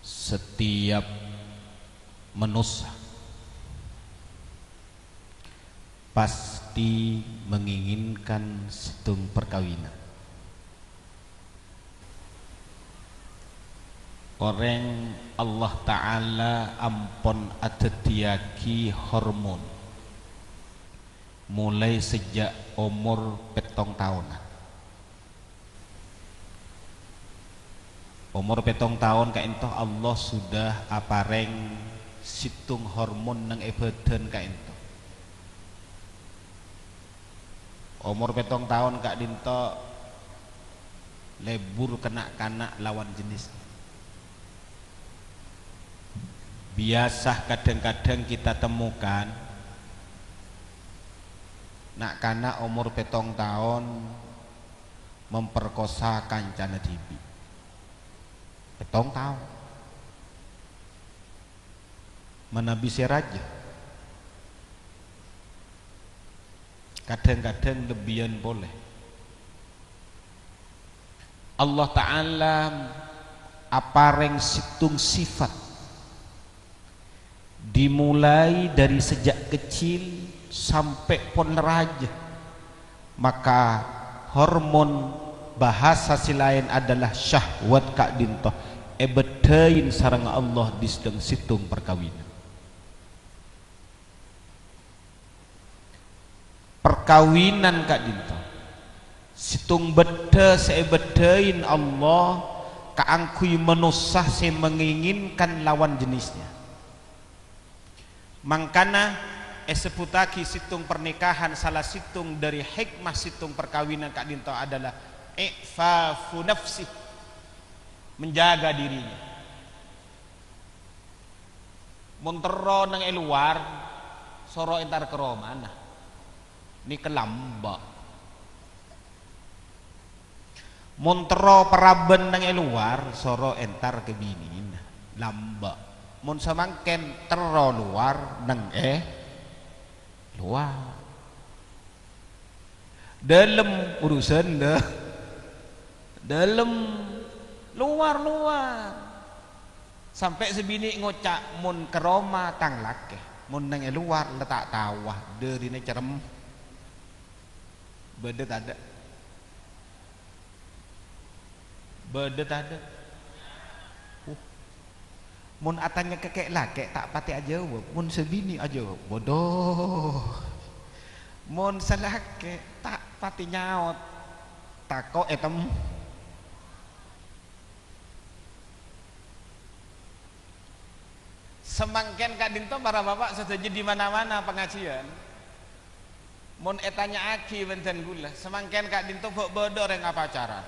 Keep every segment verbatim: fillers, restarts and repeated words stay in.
Setiap manossa pasti menginginkan settong parkabinan. Orèng Allah Ta'ala ampon adhâddhiyâghi hormon molaè sajjhâ' omor pèttong taonan. Omor pèttong taon ka'ènto Allah sudah aparèng sèttong hormon neng è bhâdhân ka'ènto. Omor pèttong taon ka'dinto lebur kana'-kana' lawan jenisnya. Biasa kadang-kadang kita temukan na'-kana' omor pèttong taon memperkosa kancana dhibi'. Pèttong taon. Manabi sè rajâ. Kadang-kadang lebbiyân polè. Allah Ta'ala aparèng sèttong sifat. Dimulai dari sejak kecil sampè' pon rajâ, maka hormon, bahasa sè laèn adalah syahwat ka'dinto, èbâddhâi sareng Allah di sèttong-sèttong parkabinan. Parkabinan ka'dinto sèttong bâddhâ sè èbâddhâi Allah kaangghuy manossa sè menginginkan lawan jenisnya. Mangkana èsebbhuttaghi sèttong pernikahan, sala sèttong dhâri hikmah sèttong parkabinan ka'dinto adalah i'fafu nafsi, menjaga dirinya. Mon terro neng è lowar, soro entar ka romana. Nèka lambâ'. Mon terro parabân neng è lowar, soro entar ka binèna. Lambâ'. Mon samangkèn terro lowar neng è lowar. Dâlem urusan dâ-, dâlem, lowar-lowar. Sampè' sè binè' ngoca', "Mon ka roma tang lakè, mon neng è lowar la ta' taowa, dârina cerrem." Bâdâ tadâ'? Bâdâ tadâ'? Uh. Mon atanya ka kè' lakè' ta' patè ajâwâb, mon sè binè' ajâwâb, bodoh. Mon sè lakè' ta' patè nyaot, tako' ètem. Samangkèn ka'dinto para bapa' sadhâjâ di mana-mana pangajiân. Mon ètanya'aghi bân dân ghulâ, samangkèn ka'dinto bâ' bâdâ orèng apacaran?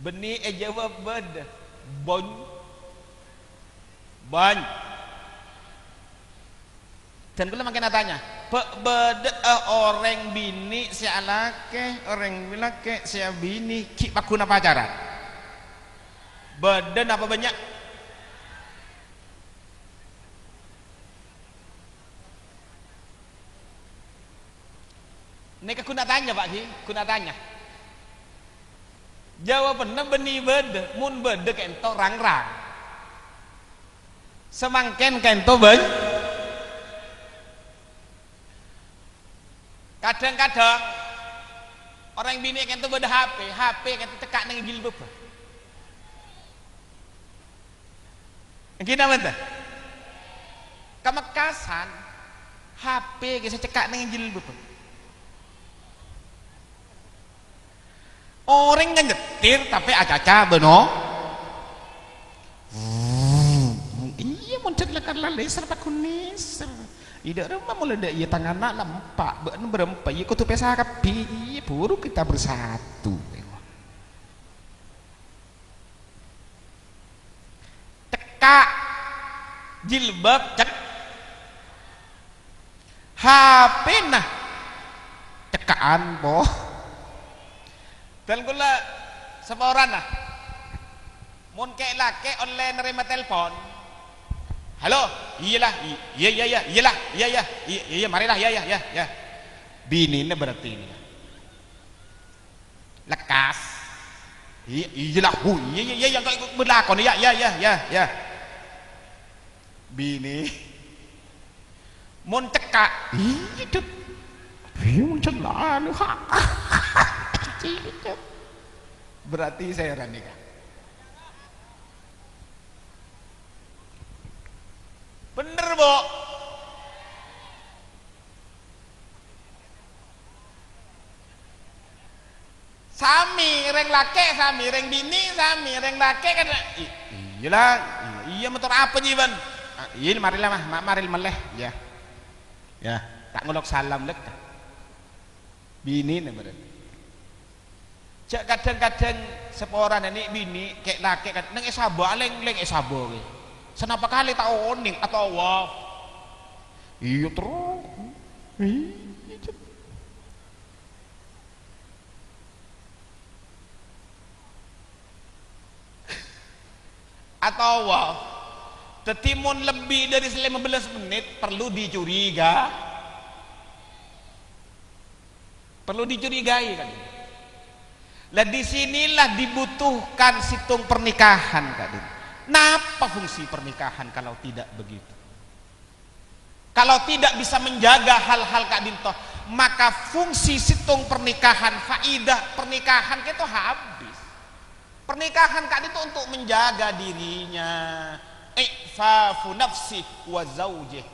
Bânnè èjâwâb bâdâ. Bân. Bân. Dân ghulâ mangkèn atanya, bâ' bâdâ'â orèng binè' sè alakè, orèng lakè' sè abinè, ghi' pagghun apacaran? Bâdâ napa bânnya'? Nèka ghun atanya, Pak, ghi? Ghun atanya. Jâwâbânna bânnè bâdâ, mon bâdâ ka'ènto rang-rang. Samangkèn ka'ènto bân-, kadhâng-kadhâng orèng binè' ka'ènto bâdâ H P, H P ka'ènto cekka' neng jilbâbbhâ. Èngghi napa enten? Ka Mekkasan, H P ghi' sè cekka' neng jilbâbbhâ. Orèng nyetir, tapè acaca bân o-, iyâ, mon cè' lakar lalèser paghun nèser. Iyâ, dâ' remma mola dâ' iyâ tang ana' la empa', bâ'na bârâmpa, iyâ kodhu pèsa kabbhi, iyâ, buru kita bersatu. Cekka' jilbab, cek-, H P-na cekka'an, po. Dân kaulâ saporana. Mon kè'-lakè' ollè narèma telpon. "Halo, iyâ la, i-, iyâ, iyâ, iyâ, iyâ la, iyâ, iyâ, iyâ, iyâ, marè la, iyâ, iyâ, iyâ, iyâ." Binèna berarti ini. Lekkas. Iyâ, iyâ la, hu, iyâ, iyâ, iyâ, iyâ, engko' berlakon, iyâ, iyâ, iyâ, iyâ, iyâ. Binè. Mon cekka', iyâ, Dut. Iyâ, mon cekka', ha. Berarti sèra nèka. Bhender, Bu'. Sami, rèng lakè' sami, rèng binè' sami, rèng lakè' kan, i-, iyâ la, iyâ, mator apa jiyâ, Bân? Ah, iyâ, marè la, ma-, ma-, marè mellè, iyâ. Iyâ, ta' ngolok salam lekka. Binèna berarti. Jhâ' kadhâng-kadhâng saporana nè' binè', kè' lakè' kan, neng è sabâ, alèng-lèng è sabâ kè. Sanapa kalè ta' onèng, atawaf. Iyâ, terro. Iyâ, cep. Atawaf. Dhâddhi, mon lebbi dhâri lèma bellâs mennit, perlu dicuriga-, perlu dicurigai, kan? Lah, di sinilah dibutuhkan sèttong pernikahan, kan? Napa fungsi pernikahan kalau tidak begitu? Kalau tidak bisa menjaga hal-hal ka'dinto, maka fungsi sèttong pernikahan, faidah pernikahan kèto habis. Pernikahan ka'dinto untuk menjaga dirinya, i'fafu nafsi wa zaujih.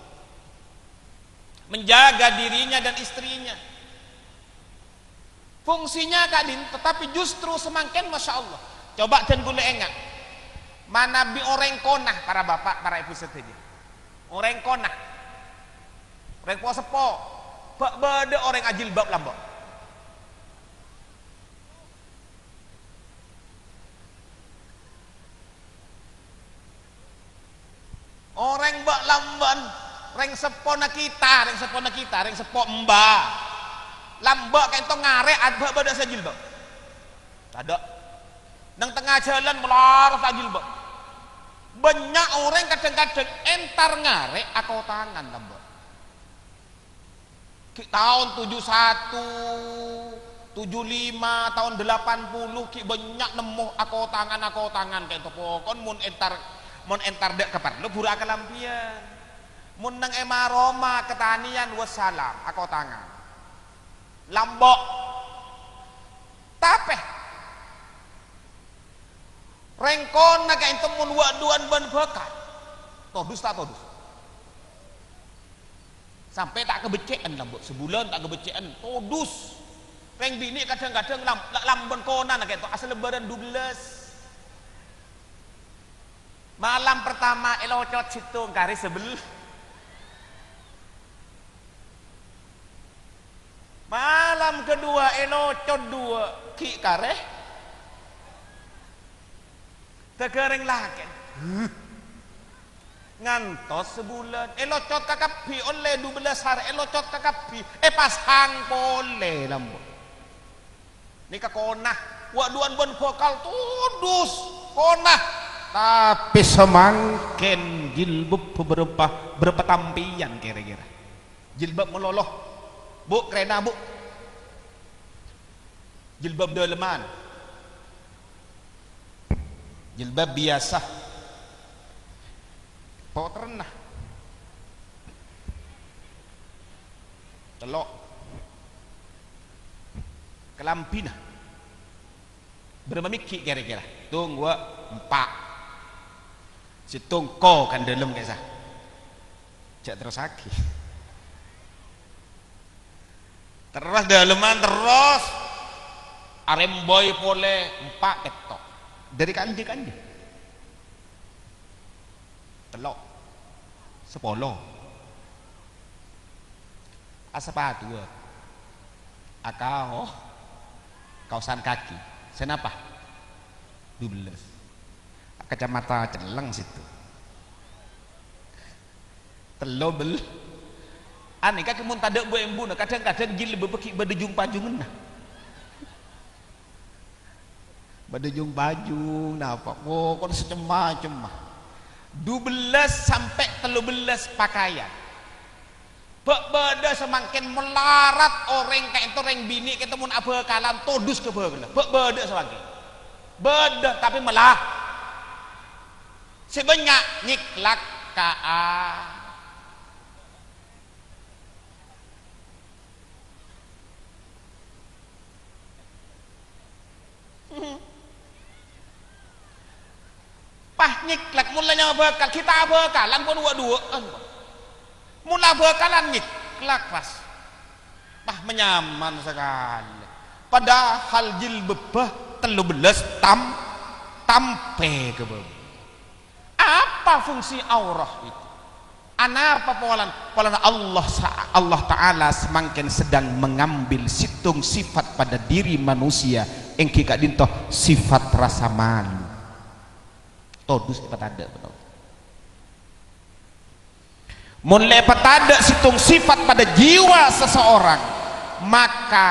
Menjaga dirinya dan istrinya. Fungsinya ka'dinto, tetapi justru samangkèn, masya Allah. Coba dân kaulâ enga'. Manabi orèng kona, para bapak, para ibu sadhâjâ. Orèng kona. Orèng po-seppo. Bâ', bâdâ orèng ajilbab lambâ'. Orèng bâ'-lambâ'ân, rèng seppona kita, rèng seppona kita, rèng seppo emba. Lambâ' ka'dinto ngarè' bâ', bâdâ sè ajilbab? Tadâ'. Neng tengnga jhâlân malarat ajilbab. Bânnya' orèng kadhâng-kadhâng entar ngarè' akotangan lambâ'. Ghi' taon tujuh satu, tujuh lima, taon delapan puluh, ghi' bânnya' nemmo akotangan-akotangan ka'dinto. Pokon mon entar, mon entar dâ' kaparlo buru akalampèyan. Mon neng è ma-, roma katanèyan, wassalam, akotangan. Lambâ'. Tapè rèng kona ka'dinto mon wâ'-duwâ'ân bân bhâkal. Todus ta' todus? Sampè' ta' kabhecce'an lambâ', sabulân ta' kabhecce'an, todus. Rèng binè' kadhâng-kadhâng lam-, la-, lambâ'ân konana ka'dinto, asalebbhârân dubellâs. Malam pertama èlocot sèttong karè sabel-, malam kedua èlocot duwâ', ghi' karè. Dâgâ rèng lakè'. Huh. Ngantos sabulân. Èlocot kakabbhi, ollè dubellâs arè, èlocot kakabbhi. Èpasang polè lambâ'. Nèka kona. Wâ'-duwâ'ân bân bhâkal todus. Kona. Tapè samangkèn jilbab bârâmpa, bârâmpa tampèyan kèra-kèra? Jilbab malolo. Bu', karèna, Bu'. Jilbab dâlemman. Jilbab biyasa. Pottrèna. Tello'. Kalambhina. Bârâmpa mèghi' kèra-kèra? Tong, wâ', empa'. Sèttong ko kan dâlem kèsa. Jhâ' terrossaghi. Terros dâlemman terros. Arèmbâi polè empa' pètto'. Dâri kanja-kanja. Tello'. Sapolo. Asapatuwâ. Akao-, kaosan kaki. Sanapa? Dubellâs. Kacamata celleng sèttong. Tello bel-, anèka mon tadâ' bu-embuna, kadhâng-kadhâng jilbab ghi' bâdâ jung-pajungnga. Bâdâ jung-pajung, napa? Pokokna sacem-macemma. Dubellâs sampè' tello bellâs pakaian. Bâ'-, bâdâ samangkèn malarat orèng ka'dinto, rèng binè' ka'dinto mon abhâkalan todus ka bhâkalla. Bâ'-, bâdâ samangkèn. Bâdâ, tapè mella sè bânnya' nyèklak ka A. Pas nyèklak, mon la nyaman abhâkal, ghi' ta' abhâkalan, pon wâ'-duwâ'ân, Pak. Mon la abhâkalan nyèklak, pas. Pas manyaman sakalè. Padahal jilbabbhâ tello bellâs tam-, tampè ka bâbâ. Apa fungsi aurah itu? Anapa polana? Polana Allah sa-, Allah Ta'ala samangkèn sedang mengambil sèttong sifat pada diri manusia, èngghi ka'dinto sifat rasa malu. Todus èpatadâ' bhâi. Mon la èpatadâ' sèttong sifat pada jiwa seseorang, maka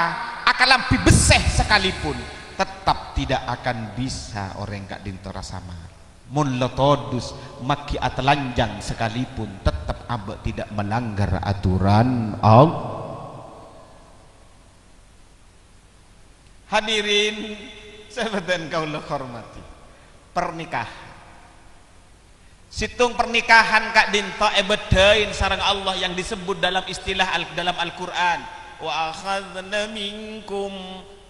akalambhi bessè sakalèpon, tetap tidak akan bisa orèng ka'dinto rasa malu. Mon la todus, maghi atalanjang sakalèpon, tetap abâ' tidak melanggar aturan Allah. Hadirin sè bhâdhân kaulâ hormati, pernikahan. Sèttong pernikahan ka'dinto èbâddhâi sareng Allah yang disebut dalam istilah Al-, dalam Al-Qur'an, "Wa akhadna minkum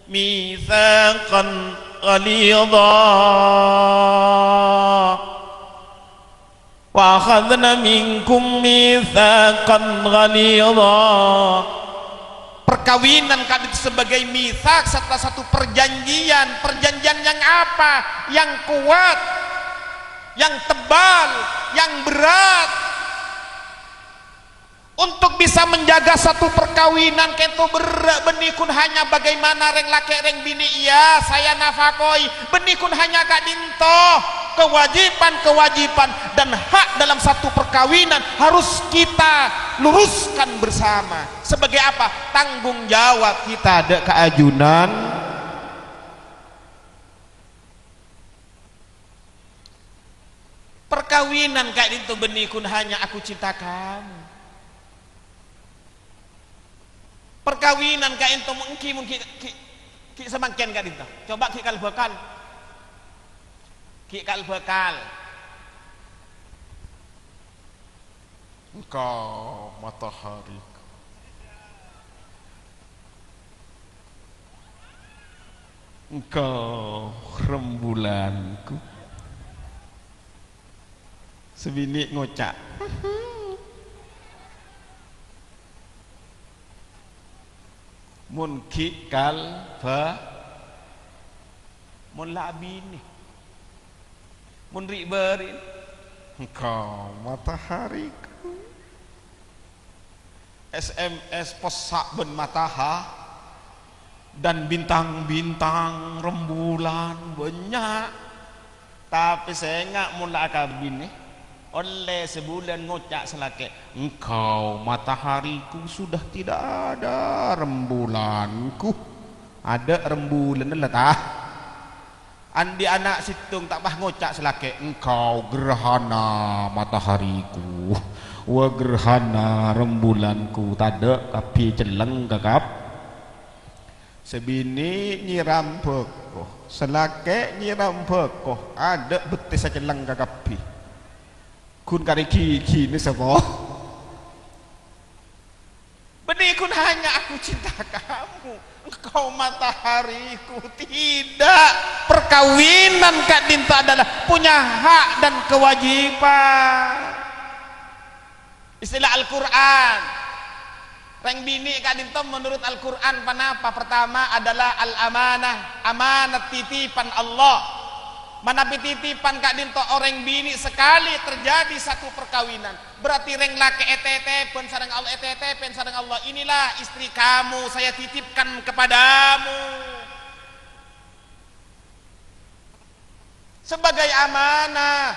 mitsaqan ghalidha." "Wa akhadna minkum mitsaqan ghalidha." Perkawinan kan itu sebagai mitsak, serta satu perjanjian. Perjanjian yang apa? Yang kuat, yang tebal, yang berat. Untuk bisa menjaga satu perkawinan kento berrâ', bânnè ghun hanya bagaimana rèng lakè' rèng binè', iya, saya nafakoi, bânnè ghun hanya ka'dinto. Kewajiban-kewajiban dan hak dalam satu perkawinan harus kita luruskan bersama. Sebagai apa? Tanggung jawab kita dâ' ka ajunan. Perkawinan ka'dinto bânnè ghun hanya aku cinta kamu. Perkawinan ka'dinto mon ghi', mon ghi', ghi', ghi' samangkèn ka'dinto. Coba ghi' kal-bhâkal. Ghi' kal-bhâkal. Engkau matahariku. Engkau rembulanku. Sè binè' ngoca'. Mon ghi' kal-, bhâ-, mon la abinè. Mon ri'-bâri', "Engkau matahariku." S M S pessa' bân mataha-, dan bintang-bintang, rembulan, bânnya'. Tapè sènga' mon la akabinè, ollè sabulân ngoca' sè lakè', "Engkau matahariku, sudah tidak ada rembulanku." Adâ' rembulanna la ta-, Andi' ana' sèttong ta' pas ngoca' sè lakè', "Engkau gerhana matahariku, wa gerhana rembulanku," tadâ' kabbhi celleng ka kab-, sè binè' nyèram bhâko, sè lakè' nyèram bhâko, adâ' bettessa celleng ka kabbhi. Ghun karè ghighina sapa? Bânnè ghun hanya aku cinta kamu, engkau matahariku. Tidak. Perkawinan ka'dinto adalah punya hak dan kewajiban. Istilah Al-Qur'an, rèng binè' ka'dinto menurut Al-Qur'an ponapa? Pertama adalah al-amanah, amanat titipan Allah. Manabi titipan ka'dinto orèng binè' sekali terjadi satu perkawinan, berarti rèng lakè' ètètèbhân sareng Allah, ètètèbhân sareng Allah, "Inilah istri kamu, saya titipkan kepadamu sebagai amanah.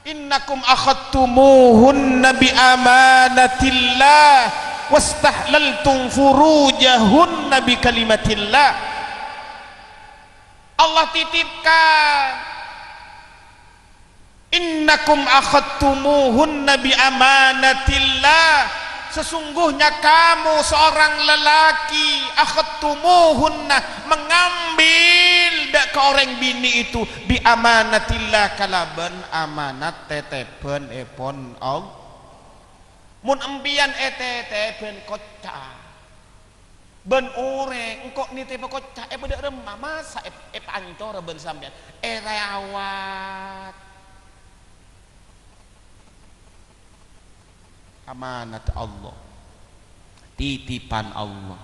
Innakum akhadtumuhunna bi amanatillah wastahlaltum furujahunna bi kalimatillah." Allah titipkan. "Innakum akhadtumuhunna bi amanatillah Sesungguhnya kamu seorang lelaki, akhadtumuhunna, mengambil dâ' ka orèng binè' itu, bi amanatillah, kalabân amanat tètèbhân èpon Allah. Mon empèyan ètètèbhân kocca' bân orèng, engko' nitèbhâ kocca' èpadâ' remma, masa' èp-, èpancora bân sampèyan? Èrawat. Amanat Allah. Titipan Allah.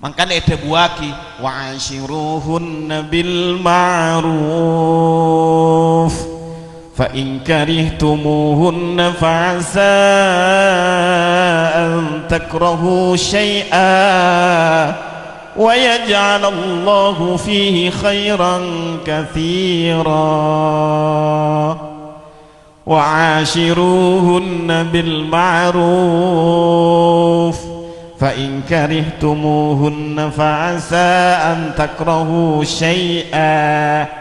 Mangkana èdhâbuwâghi, "Wa asyiruhunna bil ma'ruf. Fa in karihtumuhunna fa asa an takrahu syai'a wa yaj'alallahu fihi khairan katsira." "Wa asyiruhunna bil ma'ruf, fa in karihtumuhunna fa asa an takrahu syai'a."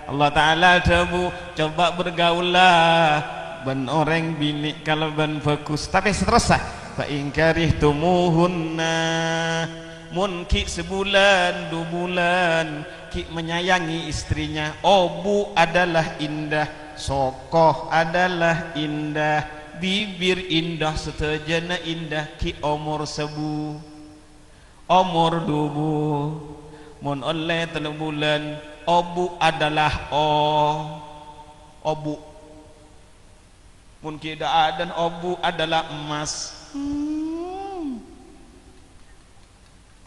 Allah Ta'ala dhâbu, "Coba bergaullah bân orèng binè' kalabân bhâghus." Tapè saterrossa, "Fa in karihtumuhunna," mon ghi' sabulân, du bulân, ghi' menyayangi istrinya, obu' adalah indah, soko adalah indah, bibir indah, sadhâjâna indah, ghi' omor sabu, omor dubu, mon ollè tello bulân, obu' adalah o-, obu'. Mon ghi' dâ'-adâ'ân, obu' adalah emas. Hmm.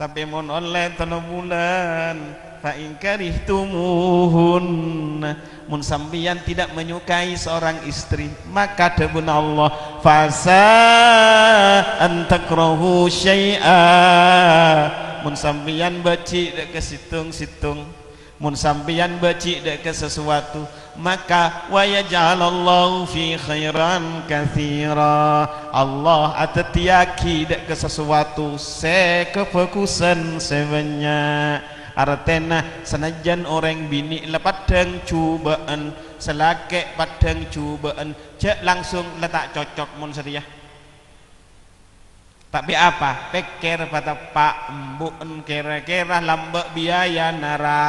Tapè mon ollè tello bulân, "Fa in karihtumuhunna," mon sampèyan tidak menyukai seorang istri, maka dhâbuna Allah, "Fa asa an takrahu syai'a," mon sampèyan bâji' dâ' ka sèttong-sèttong. Mon sampèyan bâji' dâ' ka sasuwatu, maka, "Wa yaj'alallahu fi khairan katsira." Allah adhâddhiyâghi dâ' ka sasuwatu sè kabhâghusân sè bânnya'. Artèna, sanajjân orèng binè' la paddhâng jhubâ'ân, sè lakè' paddhâng jhubâ'ân, jhâ' langsung la ta' cocok mon sarèya. Tapè apa? Pèkkèr pateppa', embu'en kèra-kèra lambâ' biayana ra.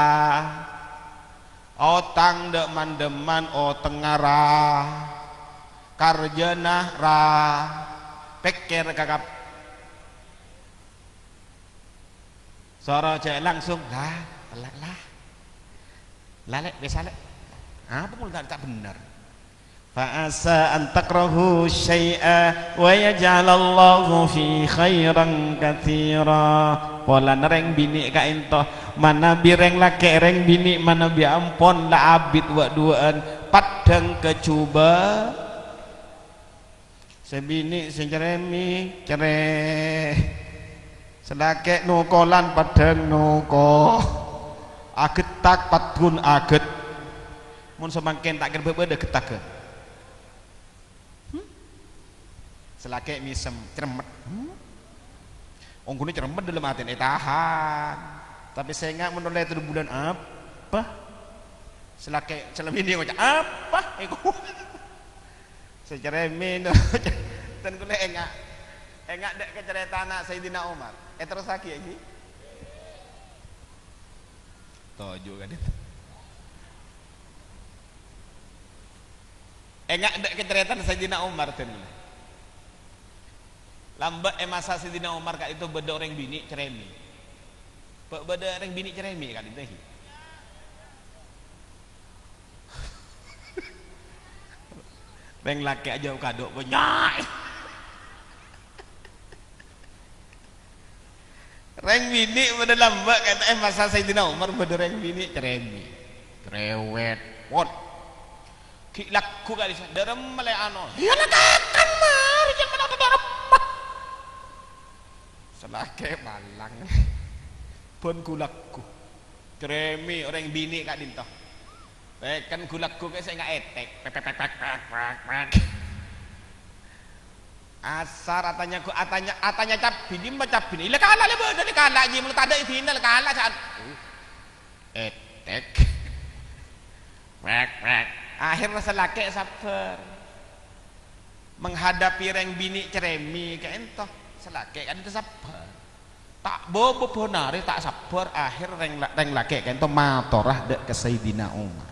Otang dâ' man-dâmman otengnga ra. Karjâna ra. Pèkkèr kakap. Soro jhâ' langsung, "La, la, la. La, Lè', bisa, Lè'." Apa mula ta', ta' bhender? "Fa asa an takrahu syai'a wa yaj'alallahu fi khairan katsira." Polana rèng binè' ka'ènto, manabi rèng lakè' rèng binè' manabi ampon la abit wa' duwâ'ân, paddhâng kajhubâ'. Sè binè' sè nyarèmè, nyarè. Sè lakè' nokolan paddhâng noko. Agettak paddhâng aget. Mon samangkèn ta' kèra bâ-, bâdâ gettaghân. Hmm? Sè lakè' mèsem, cermet. Hmm? Ongghuna cermet dâlem atèna ètahan. Tapè sènga' mon ollè tello bulân apa? Sè lakè', sè la binè' ngoca', "Apa?" Èko. Sè cerèmè, no. Ten kulâ enga'. Enga' dâ' ka carètana Sayyidina Umar. Èterrossaghi, ghi? Toju' ka'dinto. Enga' dâ' ka carètana Sayyidina Umar, ten kulâ. Lambâ' è masa Sayyidina Umar ka'dinto bâdâ orèng binè' cerèmè. Bâ-, bâdâ orèng binè' cerèmè ka'dinto, ghi? Rèng lakè' ajâ kado' bânnya'. Rèng binè' padâ lambâ' ka'dinto è masa Sayyidina Umar bâdâ rèng binè' cerèmè. Cerewet. Pon. Ghi' lagghu ka'dinto, dâremma lè ano. Iyâ la kakang marè jhâ' mènta dâremma. Sè lakè' palang. Bân ghu-lagghu. Cerèmè orèng binè' ka'dinto. Tèken ghu-lagghu kè sè enga' ètèk. Pèk, pèk, pèk. Asar atanya ghu-, atanya, atanya cabbhi, dimma cabbhina? Ila kala' lè bâdâ nè kala' jiyâ, mula tadâ' idina la kala' sa'an. Uh, ètèk. Pèk, pèk. Akhèr sè lakè' sabbhâr. Menghadapi rèng binè' cerèmè ka'ènto, sè lakè' ka'ènto sabbhâr. Ta' bâbâ bân arè ta' sabbhâr, akhèr rèng la-, rèng lakè' ka'ènto matora dâ' ka Sayyidina Umar.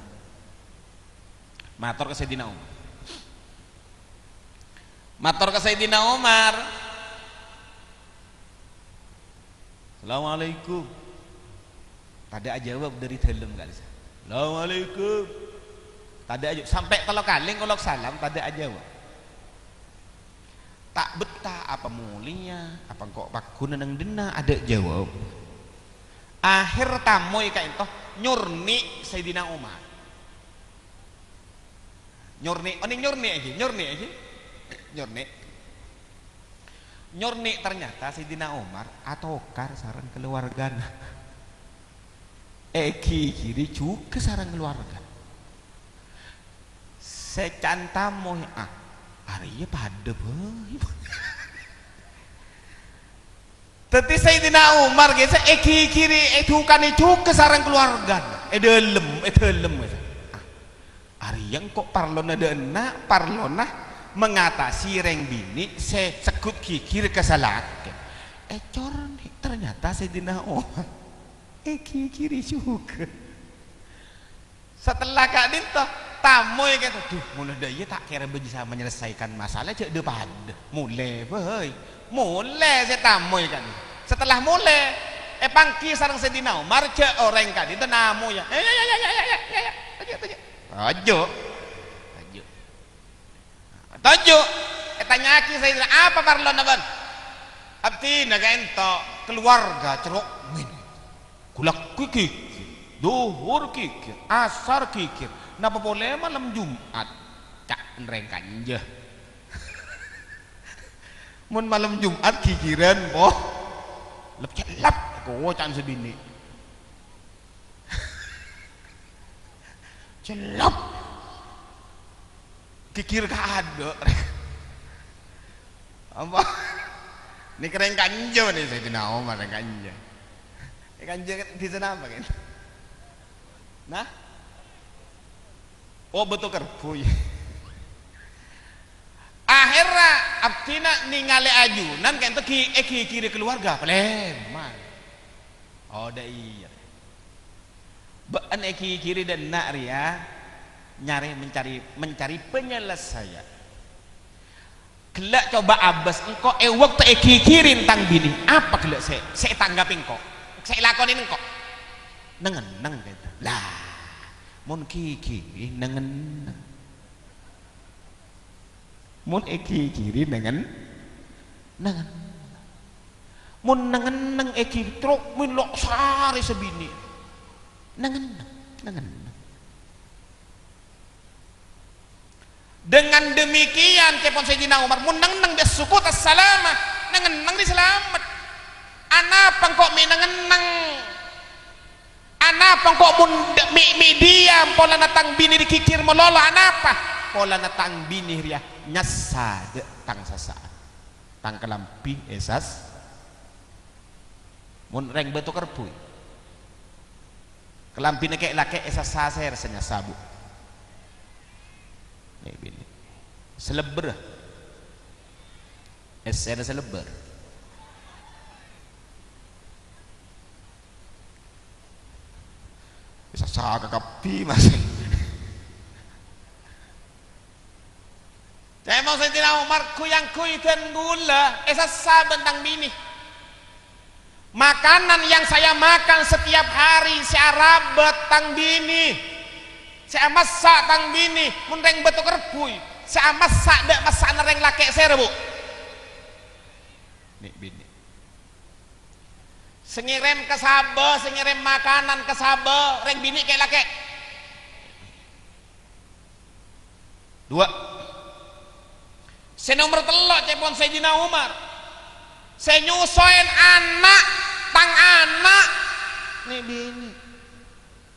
Mator ka Sayyidina Umar. Mator ka Sayyidina Umar. "Assalamualaikum." Tadâ' ajâwâb dâri dâlem, ka'dissa'. "Assalamualaikum." Tadâ' ajâwâb. Sampè' tello kalè ngolok salam, tadâ' ajâwâb. Ta' bettah, apa molèya, apa engko' pagghun neng dhinna', adâ' jâwâb. Akhèr tamoy ka'ènto, nyornè' Sayyidina Umar. Nyornè', onèng nyornè' ghi, nyornè' ghi. Nyornè'. Nyornè' ternyata Sayyidina Umar atokar sareng kaluwargana. Èghighiri jhughâ sareng kaluwarga. Sè can tamoy, ah, arèya padâ bhâi. Dhâddhi Sayyidina Umar ghi' sè èghighiri, èdhukanè jhughâ sareng kaluwargana. È dâlem, è dâlem, ghi' sè. Ah, arèya engko' parlona dâ' enna', parlona mengatasi rèng binè' sè segghut ghighir ka sè lakè'. Ècornè', ternyata Sayyidina Umar èghighiri jhughâ. Setelah ka'dinto, tamoy ka'dinto, "Duh, mon la dâ' iyâ ta' kèra bisa menyelesaikan masalah, jhâ' dâ-padâ. Molè bhâi." Molè sè tamoy ka'dinto. Setelah molè, èpangghi sareng Sayyidina Umar, jhâ' orèng ka'dinto namoy, yâ. "Eh, yâ, yâ, yâ, yâ, yâ, toju', toju'." Toju'. Toju'. Ètanya'aghi Sayyidina, "Apa parlona, bân?" "Abdhina ka'dinto, kaluwarga cerro' mèn." Ghulâ ghighir, dhuhur ghighir, asar ghighir, napa polè malem Jum'at? Ca' rèng kanja. Mon malem Jum'at ghighirân, po. Lep-cellep, koca'na sè binè'. Cellep. Ghighir kaadâ'. Apa? Nèka rèng kanja nè, Sayyidina Umar rèng kanja. Rèng kanja dhisa napa, kan? Nah? Oh, Bâto Kerbhu, yâ. Akhèrra abdhina nèngalè ajunan ka'dinto ghi-, èghighiri kaluwarga, palèman. Oh, dâ' iyâ. Bâ'na èghighiri dâ' enna' rèya nyarè mencari, mencari penyelesaian. Ghellâ' coba abâs engko' è bâkto èghighiri tang binè, apa ghellâ' sè, sè ètangghâbhi engko'? Sè èlakonè engko'? Neng-enneng, ka'dinto. Lah, mon ghighiri neng-enneng. Mon èghighiri neng-en-, neng-enneng. Mon neng-enneng èghi-, terro mèlo' sarè sè binè'. Neng-enneng, neng-enneng. Dengan demikian, ca'èpon Sayyidina Umar, mon neng-enneng bi' as-sukuta salama, neng-enneng rèya salamet. Anapa engko' mè' neng-enneng? Anapa engko' mon dâ-, mè', mè' diam polana tang binè rèya ghighir malolo? Anapa? Polana tang binè rèya nyassa dâ' tang sassa'an. Tang kalambhi èsas-, mon rèng Bâto Kerbhu, kalambhina kè'-lakè' èsassa sèra sè nyassa, Bu. Nè' binè'. Sè lebbhâr. Èssèna sè lebbhâr. Èsassa kakabbhi, Mas. Ca'èpon Sayyidina Umar, ghu-, yang ghuy dân ghulâ èsassa bân tang binè. Makanan yang saya makan setiap hari, sè arabât tang binè, sè amassa' tang binè, mon rèng Bâto Kerbhu, sè amassa' dâ' massa'anna rèng lakè' sèra, Bu. Nè' binè'. Sè ngèrèm ka sabâ, sè ngèrèm makanan ka sabâ, rèng binè' kè'-lakè'. Duwâ'. Sè nomer tello', ca'èpon Sayyidina Umar. Sè nyosoè ana', tang ana', nè' binè'.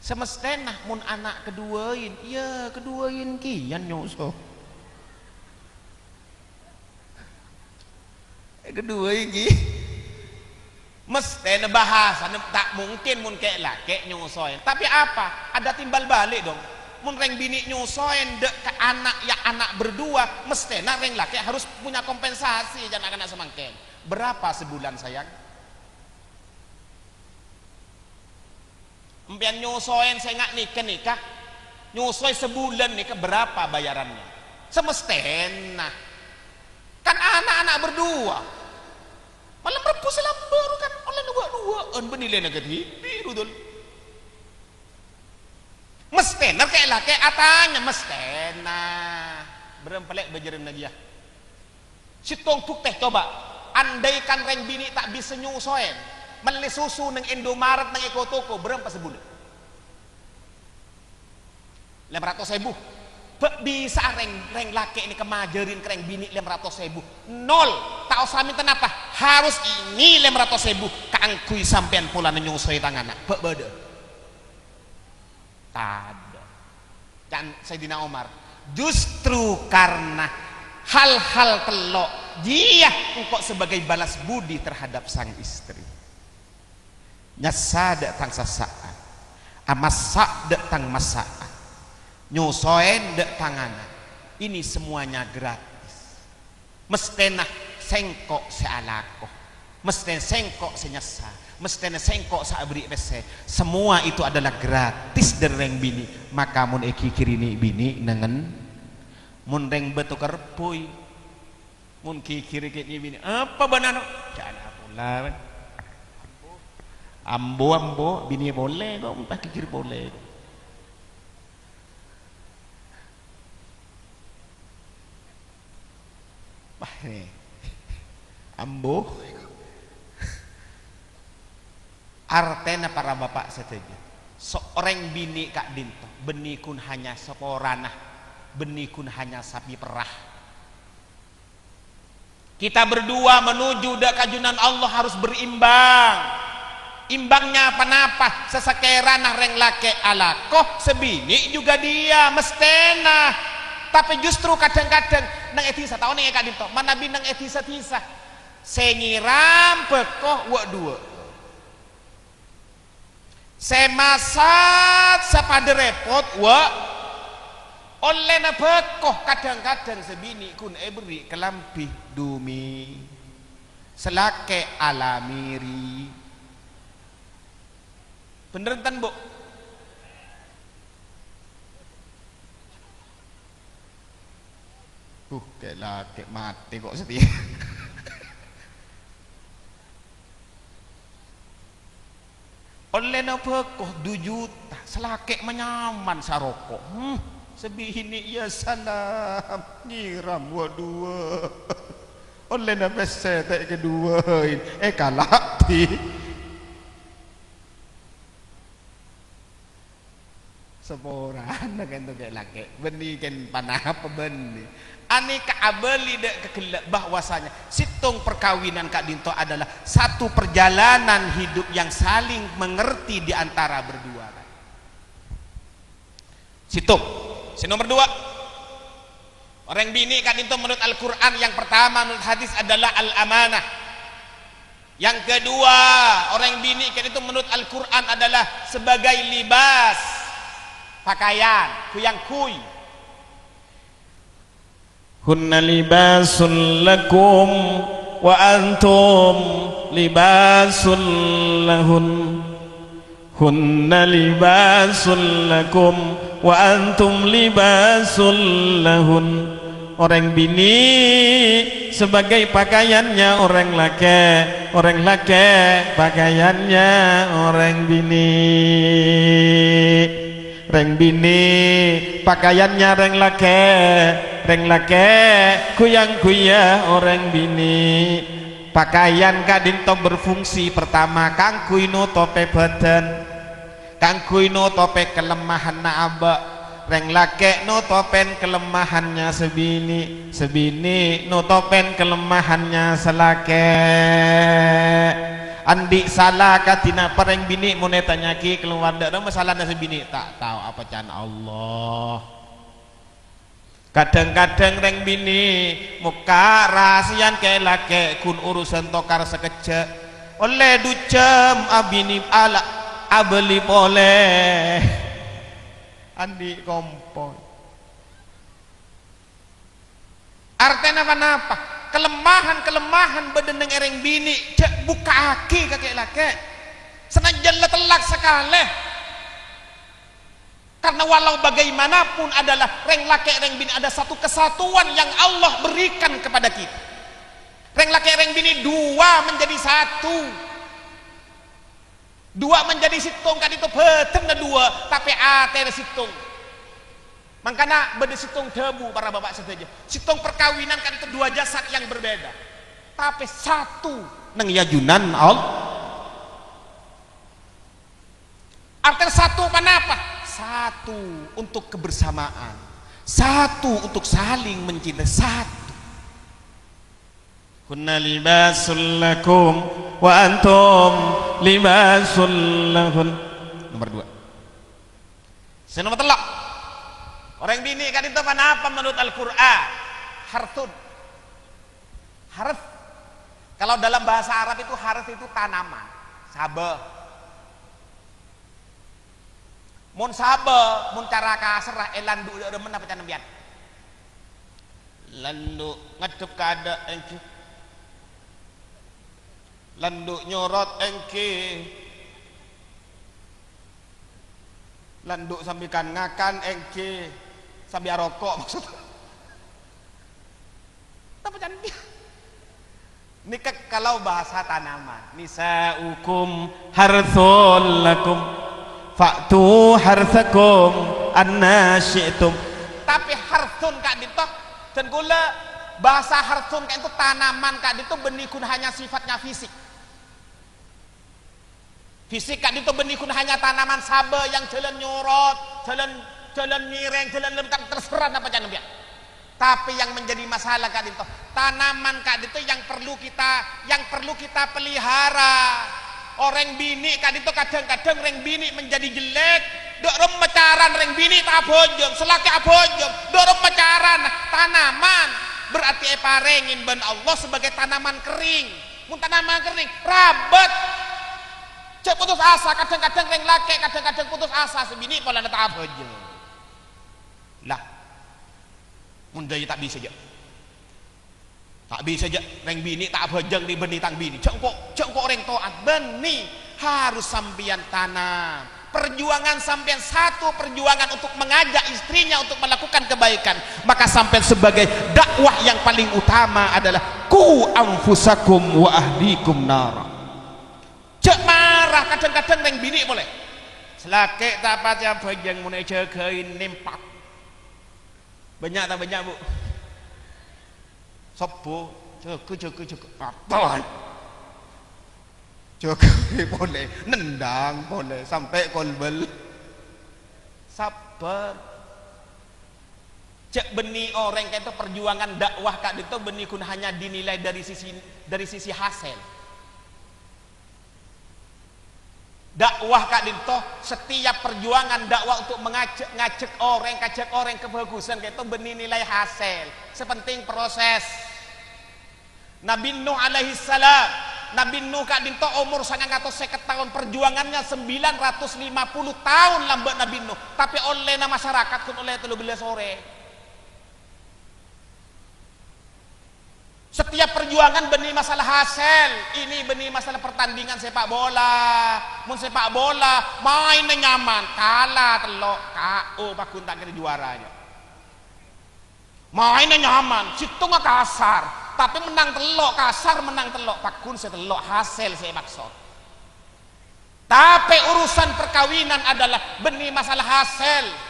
Samastèna mon ana' kaduwâin, iyâ, kaduwâin kèya nyoso. Kaduwâin ghi. Mastèna bhâsana ta' mungkin mon kè'-lakè' nyosoè. Tapè apa? Ada timbal balik dong. Mon rèng binè' nyosoè dâ' ka ana', ya, ana' berdua, mestèna rèng lakè' harus punya kompensasi, jhâ' na'-kana' samangkèn. Berapa sebulan, sayang? Empèyan nyosoè sènga' nèka, nèka. Nyosoè sabulân nèka, berapa bayarannya? Semestèna. Kan ana'-ana' berdua. Malem Rebbhu sè lambâ' ru kan ollèna wâ'-duwâ'ân, bânnè lèna kadhibi' ru, Dul. Mestèna kè-, lakè' atanya, mestèna. Bârâmpa lè' bâjârânna kèya? Sèttong buktè, coba. Andaikan rèng binè' ta' bisa nyosoè, mellè susu neng Indomaret, neng eko-toko, bârâmpa sabulân? Lèma ratos èbu. Bâ' bisa'a rèng, rèng lakè' nèka majârin ka rèng binè' lèma ratos èbu. Nol. Ta' osa mènta napa. Harus ini lèma ratos èbu kaangghuy sampèyan polana nyosoè tang ana'. Bâ' bâdâ. Tadâ'. Can Sayyidina Umar, "Justru karena hal-hal tello' jiya engko' sebagai balas budi terhadap sang istri. Nyassa dâ' tang sassa'an, amassa' dâ' tang massa'an, nyosoè dâ' tang ana'. Ini semuanya gratis." Mestèna sèngko' sè alako. Mestèna sèngko' sè nyassa. Mestèna sèngko' sè aberri' pèssè. Semua itu adalah gratis dâri rèng binè'. Maka mon èghighiri nè'-binè' nengngen, mon rèng bâto kerbhuy, mon ghighiri kè nè'-binè', "Apa bâ'na, no?" Jhâ' na' pola, bân. Ambo, ambo, binè' polè, kok, mon pas ghighiri polè, kok. Wah, ini. Ambo. Artèna para bapa' sadhâjâ, seorang binè' ka'dinto, bânnè ghun hanya saporana, bânnè ghun hanya sapiperra. Kita berdua menuju dâ' ka Junanah Allah harus berimbang. Imbangnya ponapa? Sasakerana rèng lakè' alako, sè binè' juga dia, mestèna. Tapè justru kadhâng-kadhâng neng è dhisa, tao neng è ka'dinto, manabi neng è dhisa-dhisa, sè nyèram bhâko wâ'-duwâ'. Sè masak sapadâ rèpot, wâ'. Ollèna bhâko, kadhâng-kadhâng sè binè' ghun èberri' kalambhi dumi, sè lakè' alamiri. Bhender enten, Bu? Uh, kè-, lakè' matè kok satèya. Ollèna bhâko du juta, sè lakè' manyaman saroko'. Hmm, sè binè', ya salam, nyèram wâ'-duwâ'. Ollèna pèssè ta' èkaduwâi, èkalabi. Saporana ka'dinto kè-, lakè', bânnè kèng ponapa bânnè. Anèka abâli dâ' ka ghellâ' bahwasanya sèttong perkawinan ka'dinto adalah satu perjalanan hidup yang saling mengerti di antara berdua, kan. Sèttong. Sè nomor dua. Orèng binè' ka'dinto menurut Al-Qur'an, yang pertama menurut hadis adalah al-amanah. Yang kedua, orèng binè' ka'dinto menurut Al-Qur'an adalah sebagai libas, pakaian, ghuyang-ghuy. "Hunna libasul lakum wa antum libasul lahun." "Hunna libasul lakum wa antum libasul lahun." Orèng binè' sebagai pakaiannya orèng lakè', orèng lakè' pakaiannya orèng binè'. Rèng binè' pakaiannya rèng lakè', rèng lakè' ghuyang-ghuya orèng binè'. Pakaian ka'dinto berfungsi pertama kaangghuy notobhi bhâdhân, kaangghuy notobhi kalemahanna abâ'. Rèng lakè' notobhi kalemahannya sè binè', sè binè' notobhi kalemahannya sè lakè'. Andi' sala kadhi napa rèng binè' mon ètanya'aghi kalowar dâ' remma salana sè binè', ta' tao apa can Allah. Kadhâng-kadhâng rèng binè' mokka' rahasiyan kè-, lakè' ghun urusan tokar sakejjhâ'. Ollè du jhâm abinè' ala-, abâli polè. Andi' kompoy. Artèna ponapa? Kalemahan-kalemahan bâdâ neng è rèng binè', jhâ' bukka'aghi ka kè'-lakè'. Sanajjân la tellak sakalè. Karena walau bagaimanapun adalah rèng lakè' rèng binè' ada satu kesatuan yang Allah berikan kepada kita. Rèng lakè' rèng binè' dua menjadi satu. Dua menjadi sèttong, ka'dinto bâdânna dua, tapè atèna sèttong. Mangkana bâdâ sèttong dhâbu, para bapa' sadhâjâ. Sèttong perkawinan ka'dinto dua jasad yang berbeda. Tapè satu neng è ajunan Allah. Artèna satu ponapa? Satu untuk kebersamaan. Satu untuk saling mencintai. Satu. Hunna libasul lakum wa antum libasul lahun. Nomor dua. Sè nomor tello'. Orèng binè' ka'dinto ponapa menurut Al-Qur'an? Harthun. Harth. Kalau dalam bahasa Arab itu harth itu tanaman, sabâ. Mon sabâ, mon cara kasarra, èlandu' dâ' remma napa can sampèyan? Landu' ngaddhep ka adâ' èngghi. Landu' nyorot èngghi. Landu' sambi kan-ngakan èngghi. Sambi aroko' maksud. Napa can sampèyan? Nèka kalau bahasa tanaman. Nisa'ukum harthul lakum. Fa'tu harthakum anna syi'tum. Tapè harthun ka'dinto, dân kaulâ bahasa harthun ka'dinto tanaman ka'dinto bânnè ghun hanya sifatnya fisik. Fisik ka'dinto bânnè ghun hanya tanaman sabâ yang jhâlân nyorot, jhâlân, jhâlân ngèrèng, jhâlân lem-, terserah napa can sampèyan. Tapi yang menjadi masalah ka'dinto, tanaman ka'dinto yang perlu kita, yang perlu kita pelihara. Orèng binè' ka'dinto kadhâng-kadhâng rèng binè' menjadi jelek. Dâ' remma carana rèng binè' ta' abhâjâng, sè lakè' abhâjâng. Dâ' remma carana tanaman berarti èparèngè bân Allah sebagai tanaman kering. Mon tanaman kering, rabât. Jhâ' putus asa, kadhâng-kadhâng rèng lakè', kadhâng-kadhâng putus asa, sè binè' polana ta' abhâjâng. Lah, mon jârèya ta' bisa, jâ'. Ta' bisa, jâ', rèng binè' ta' abhâjâng rè bânnè tang binè. Jâ' engko', jâ' engko' orèng to'at, bânnè. Harus sampèyan tanam. Perjuangan sampèyan satu, perjuangan untuk mengajak istrinya untuk melakukan kebaikan. Maka sampèyan sebagai dakwah yang paling utama adalah, "Qu anfusakum wa ahlikum nara." Jâ' mara, kadhâng-kadhâng rèng binè' polè. Sè lakè' ta' patè abhâjâng mon èjâgâi nempak. Bânnya' ta' bânnya', Bu? Sobbhu, jâgâ, jâgâ, jâgâ. Apa? Jâgâi polè, nendang polè, sampè' kolbel. Sabbhâr. Jâ' bânnè orèng ka'dinto perjuangan dakwah ka'dinto bânnè ghun hanya dinilai dari sisi, dari sisi hasil. Dakwah ka'dinto, setiap perjuangan dakwah untuk mengajak, ngajak orèng, kajak orèng kabhâghusân ka'dinto bânnè nilai hasil. Sè penting proses. Nabi Nuh alaihissalam, Nabi Nuh ka'dinto omor sangang atos sèket taon, perjuangannya sembilan ratus lima puluh taon lambâ' Nabi Nuh, tapè ollèna masyarakat ghun ollè tello bellâs orèng. Setiap perjuangan bânnè masalah hasil, ini bânnè masalah pertandingan sepak bola. Mon sepak bola, maènna nyaman, kala tello', K O, pagghun ta' kèra juara, jâ. Maènna nyaman, sèttongnga kasar, tapè mennang tello', kasar mennang tello', pagghun sè tello' hasil sè èmaksod. Tapè urusan perkawinan adalah bânnè masalah hasil.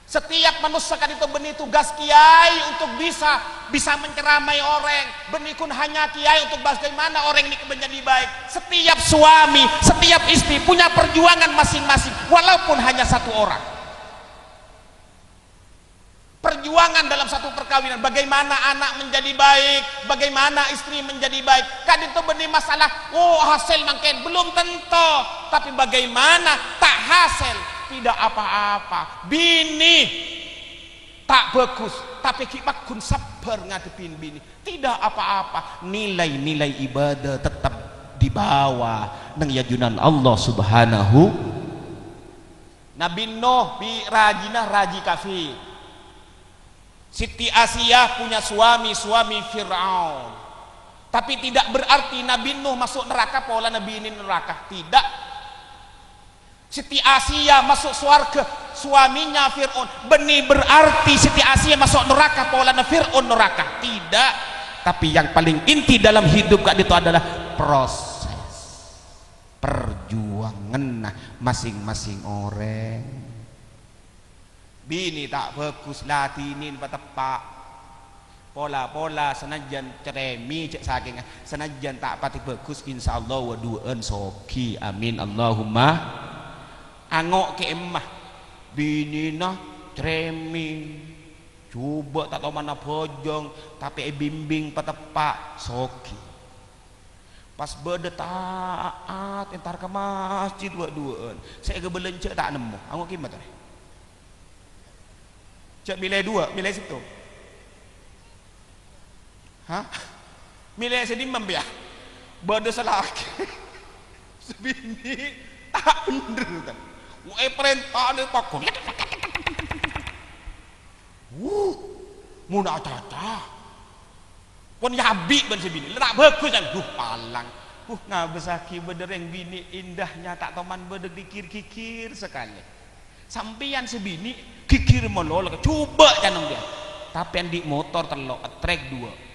Setiap manossa ka'dinto bânnè tugas kiai untuk bisa, bisa menceramai orèng. Bânnè ghun hanya kiai untuk bagaimana orèng nèka menjadi baik. Setiap suami, setiap istri punya perjuangan masing-masing, walaupun hanya satu orang. Perjuangan dalam satu perkawinan, bagaimana anak menjadi baik, bagaimana istri menjadi baik. Ka'dinto bânnè masalah, oh, hasil mangkèn, belum tentu. Tapi bagaimana tak hasil, tidak apa-apa. Binè ta' bhâghus, tapè ghi' pagghun sabbhâr ngadhebbhi binè. Tidak apa-apa. Nilai-nilai ibadah tetap dibawa neng è ajunan Allah Subhanahu. Nabi Nuh bi' rajina raji kafir. Siti Asia punya suami, suami Fir'aun. Tapi tidak berarti Nabi Nuh masuk neraka polana binèna neraka. Tidak. Siti Asia masuk swarga, suaminya Fir'aun. Bânnè berarti Siti Asia masuk neraka polana Fir'aun neraka. Tidak. Tapi yang paling inti dalam hidup ka'dinto adalah proses perjuanganna masing-masing orèng. Binè ta' bhâghus, la dinèn pateppa'. Pola-pola sanajjân cerèmè, cè' sakènga, sanajjân ta' patè bhâghus, insyaallah wâ-duwâ'ân soghi. Amin, Allahumma. Ango' kè'emma. Binèna cerèmè. Jhubâ' ta' tomana bhâjâng, tapè èbimbing pateppa', soghi. Pas bâdâ ta'at entar ka masjid wâ-duwâ'ân. Sè èghâbâlânjhâ ta' nemmo. Ango' kè'emma torè. Jhâ' mèlè duwâ', mèlè sèttong. Hah? Mèlè sè dimma, yâ? Bâdâ sè lakè'. Sè binè' ta' bhendher, tan. Èparèntana pagghun. Wuh, mon acaca. Pon èabi' bân sè binè'. La ta' bhâghus, kan? Duh, palang. Wuh, ngabâssaghi bâdâ rèng binè' endahnya ta' toman bâdâ ghighir-ghighir sakalè. Sampèyan sè binè' ghighir malolo, jhubâ' can sampèyan. Tapè andi' motor tello', ètrèk duwâ'.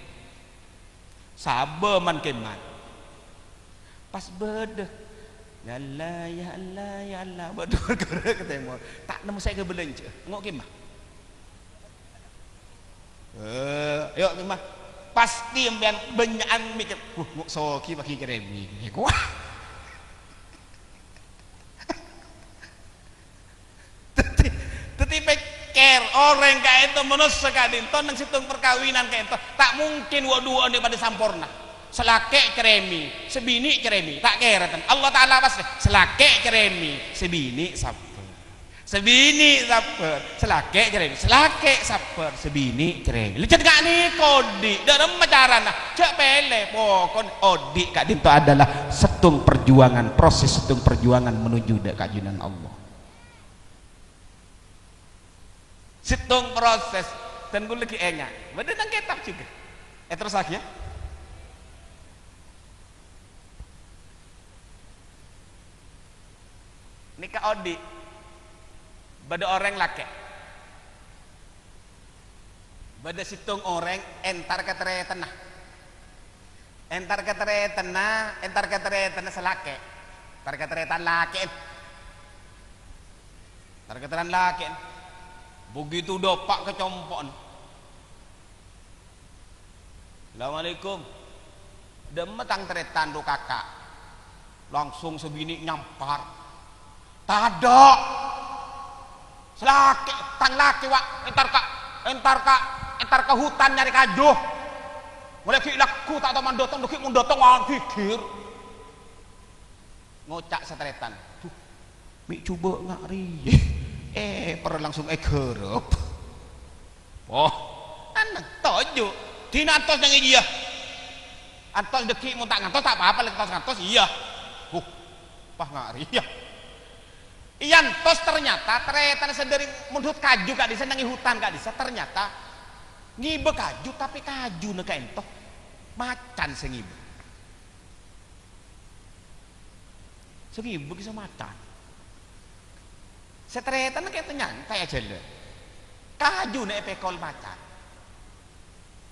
Sabâ man-kèman. Pas bâdâ, "Ya Allah, ya Allah, ya Allah." Bâdâ guru ka tèmor. Ta' nemmo sè èghâbâlânjhâ. Ngo' kèma. Eh, yo, kèma. Pastè sampèyan bânnya'an mèkkèr, "Wuh, ngo' soghi paghi' cerèmè." Wah. Dhâddhi, dhâddhi pèkkèr, orèng ka'dinto, manossa ka'dinto, neng sèttong parkabinan ka'dinto, ta' mungkin wâ-duwâ'ân padâ samporna. Sè lakè' cerèmè, sè binè' cerèmè, ta' kèra, tan. Allah Ta'ala pas, sè lakè' cerèmè, sè binè' sabbhâr. Sè binè' sabbhâr, sè lakè' cerèmè, sè lakè' sabbhâr, sè binè' cerèmè. Lècèt ka'dinto odi', dâ' remma carana, jhâ' pèlè, pokokna odi' ka'dinto adalah sèttong perjuangan, proses sèttong perjuangan menuju dâ' ka Junjungan Allah. Sèttong proses, dan kaulâ ghi' ènga'. Bâdâ neng kètab jhughân. Èterrossaghi, yâ. Nèka odi'. Bâdâ orèng lakè'. Bâdâ sèttong orèng entar ka tarètanna. Entar ka tarètanna, entar ka tarètanna sè lakè'. Entar ka tarètan lakè'en. Entar ka tarètan lakè'en. Begitu dâpa' ka compo'en. "Assalamualaikum." "Dâ'emma tang tarètan, ro, Kaka'?" Langsung sè binè' nyampar. "Tadâ'. Sè lakè', tang lakè', wa', entar ka, entar ka, entar ka hutan nyarè kaju. Molaè ghi' lagghu ta' toman dâteng, ghi' mon dâteng, wa', ghighir." Ngoca' sè tarètan, "Duh, mè' jhubâ' nga' rèya." Eh, per langsung èghârâp. Oh, anèng, toju'. Dina antos neng iyâ. Antos dâgghi' mon ta' ngantos ta' apa-apa, lè' antos ngantos iyâ. Huh, pas nga' rèya. Iyâ antos ternyata tarètan sè dâri mondhut kaju ka'dissa' neng è hutan ka'dissa', ternyata ngibâ kaju, tapè kajuna ka'dinto macan sè ngibâ. Sè ngibâ ghi' sè macan. Sè tarètanna ka'dinto nyantai ajhâlân. Kajuna èpèkol macan.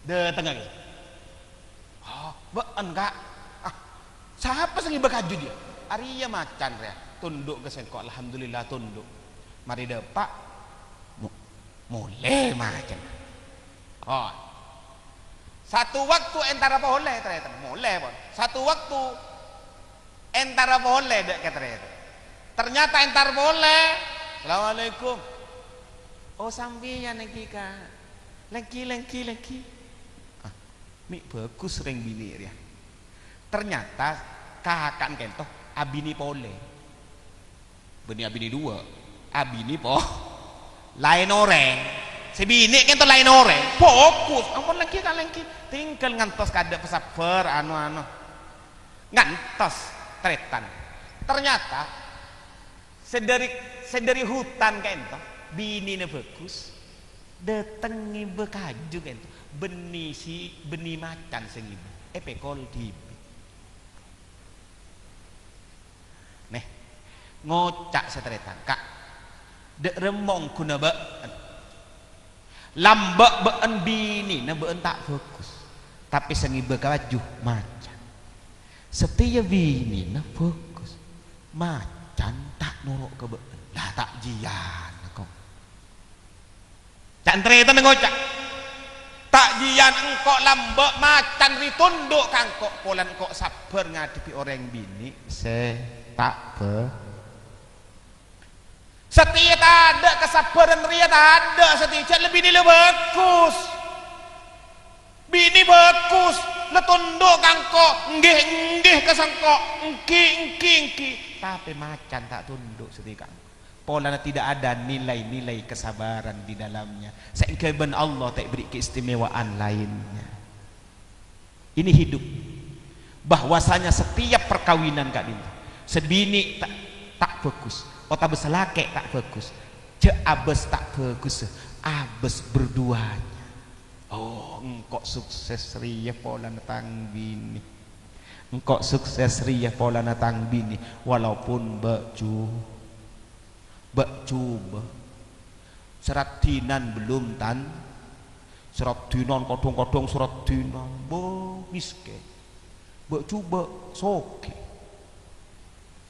Dâtengnga ghi'. "Oh, bâ'en, Ka'. Ah, sapa sè ngibâ kaju jiyâ?" "Arèya macan rèya. Tondhu' ka sèngko', alhamdulillah tondhu'." Marè dâpa'. Mo-, molè macan. Oh. Satu waktu entara polè, tarètan. Molè, pon. Satu waktu entara polè dâ' ka tarètan. Ternyata entar polè. "Assalamualaikum." "Oh, sampèyan èngghi, Ka'. Lèngghi, lèngghi, lèngghi." Ah, mè' bhâghus rèng binè' rèya. Ternyata kaka'na ka'dinto abinè polè. Bânnè abinè duwâ'. Abinè po-, laèn orèng. Sè binè' ka'dinto laèn orèng. Fokus. Ampon lèngghi, Ka', lèngghi. Tinggal ngantos kadâ' pasabbhâr, anu-anu. Ngantos tarètan. Ternyata Sè dhâri, sè dhâri hutan kaènto, binèna bhâghus. Dâteng ngibâ kaju kaènto, bânnè si, bânnè macan sè ngibâ, èpèkol dhibi'. Nè, ngoca' sè tarètan, "Ka', dâ' remma ongghuna bâ'en. Lambâ' bâ'en binèna bâ'en ta' bhâghus, tapè sè ngibâ kaju macan. Satèya binèna bhâghus, macan ta' noro' ka bâ'en." La ta' jiyâna, ko'. Ca' tarètan ngoca', "Ta' jiyâna engko' lambâ' macan rè tondhu' ka engko', polana engko' sabbhâr ngadhebbhi orèng binè' sè ta' bhâ-, satèya tadâ' kasabbhârân rèya, tadâ' satèya, jhâ' lebbi nilai bhâghus. Binè bhâghus, la tondhu' ka engko', èngghi, èngghi ka sengko', èngghi, èngghi, èngghi. Tapè macan ta' tondhu' satèya ka engko'. Polana tidak ada nilai-nilai kesabaran di dalamnya. Saèngghâ bân Allah ta' èberri' keistimewaan lainnya." Ini hidup. Bahwasanya setiap perkawinan ka'dinto, sè binè' ta', ta' bhâghus, otabâ sè lakè' ta' bhâghus, jhâ' abâs ta' bhâghus, abâs berduanya. "Oh, engko' sukses rèya polana tang binè. Engko' sukses rèya polana tang binè, walaupun bâ' ju-, bâ' jubâ. Sè raddhinan belum tan-, sè raddhinan kadhâng-kadhâng sè raddhinan, bâ' mèskèn. Bâ' jubâ' soghi."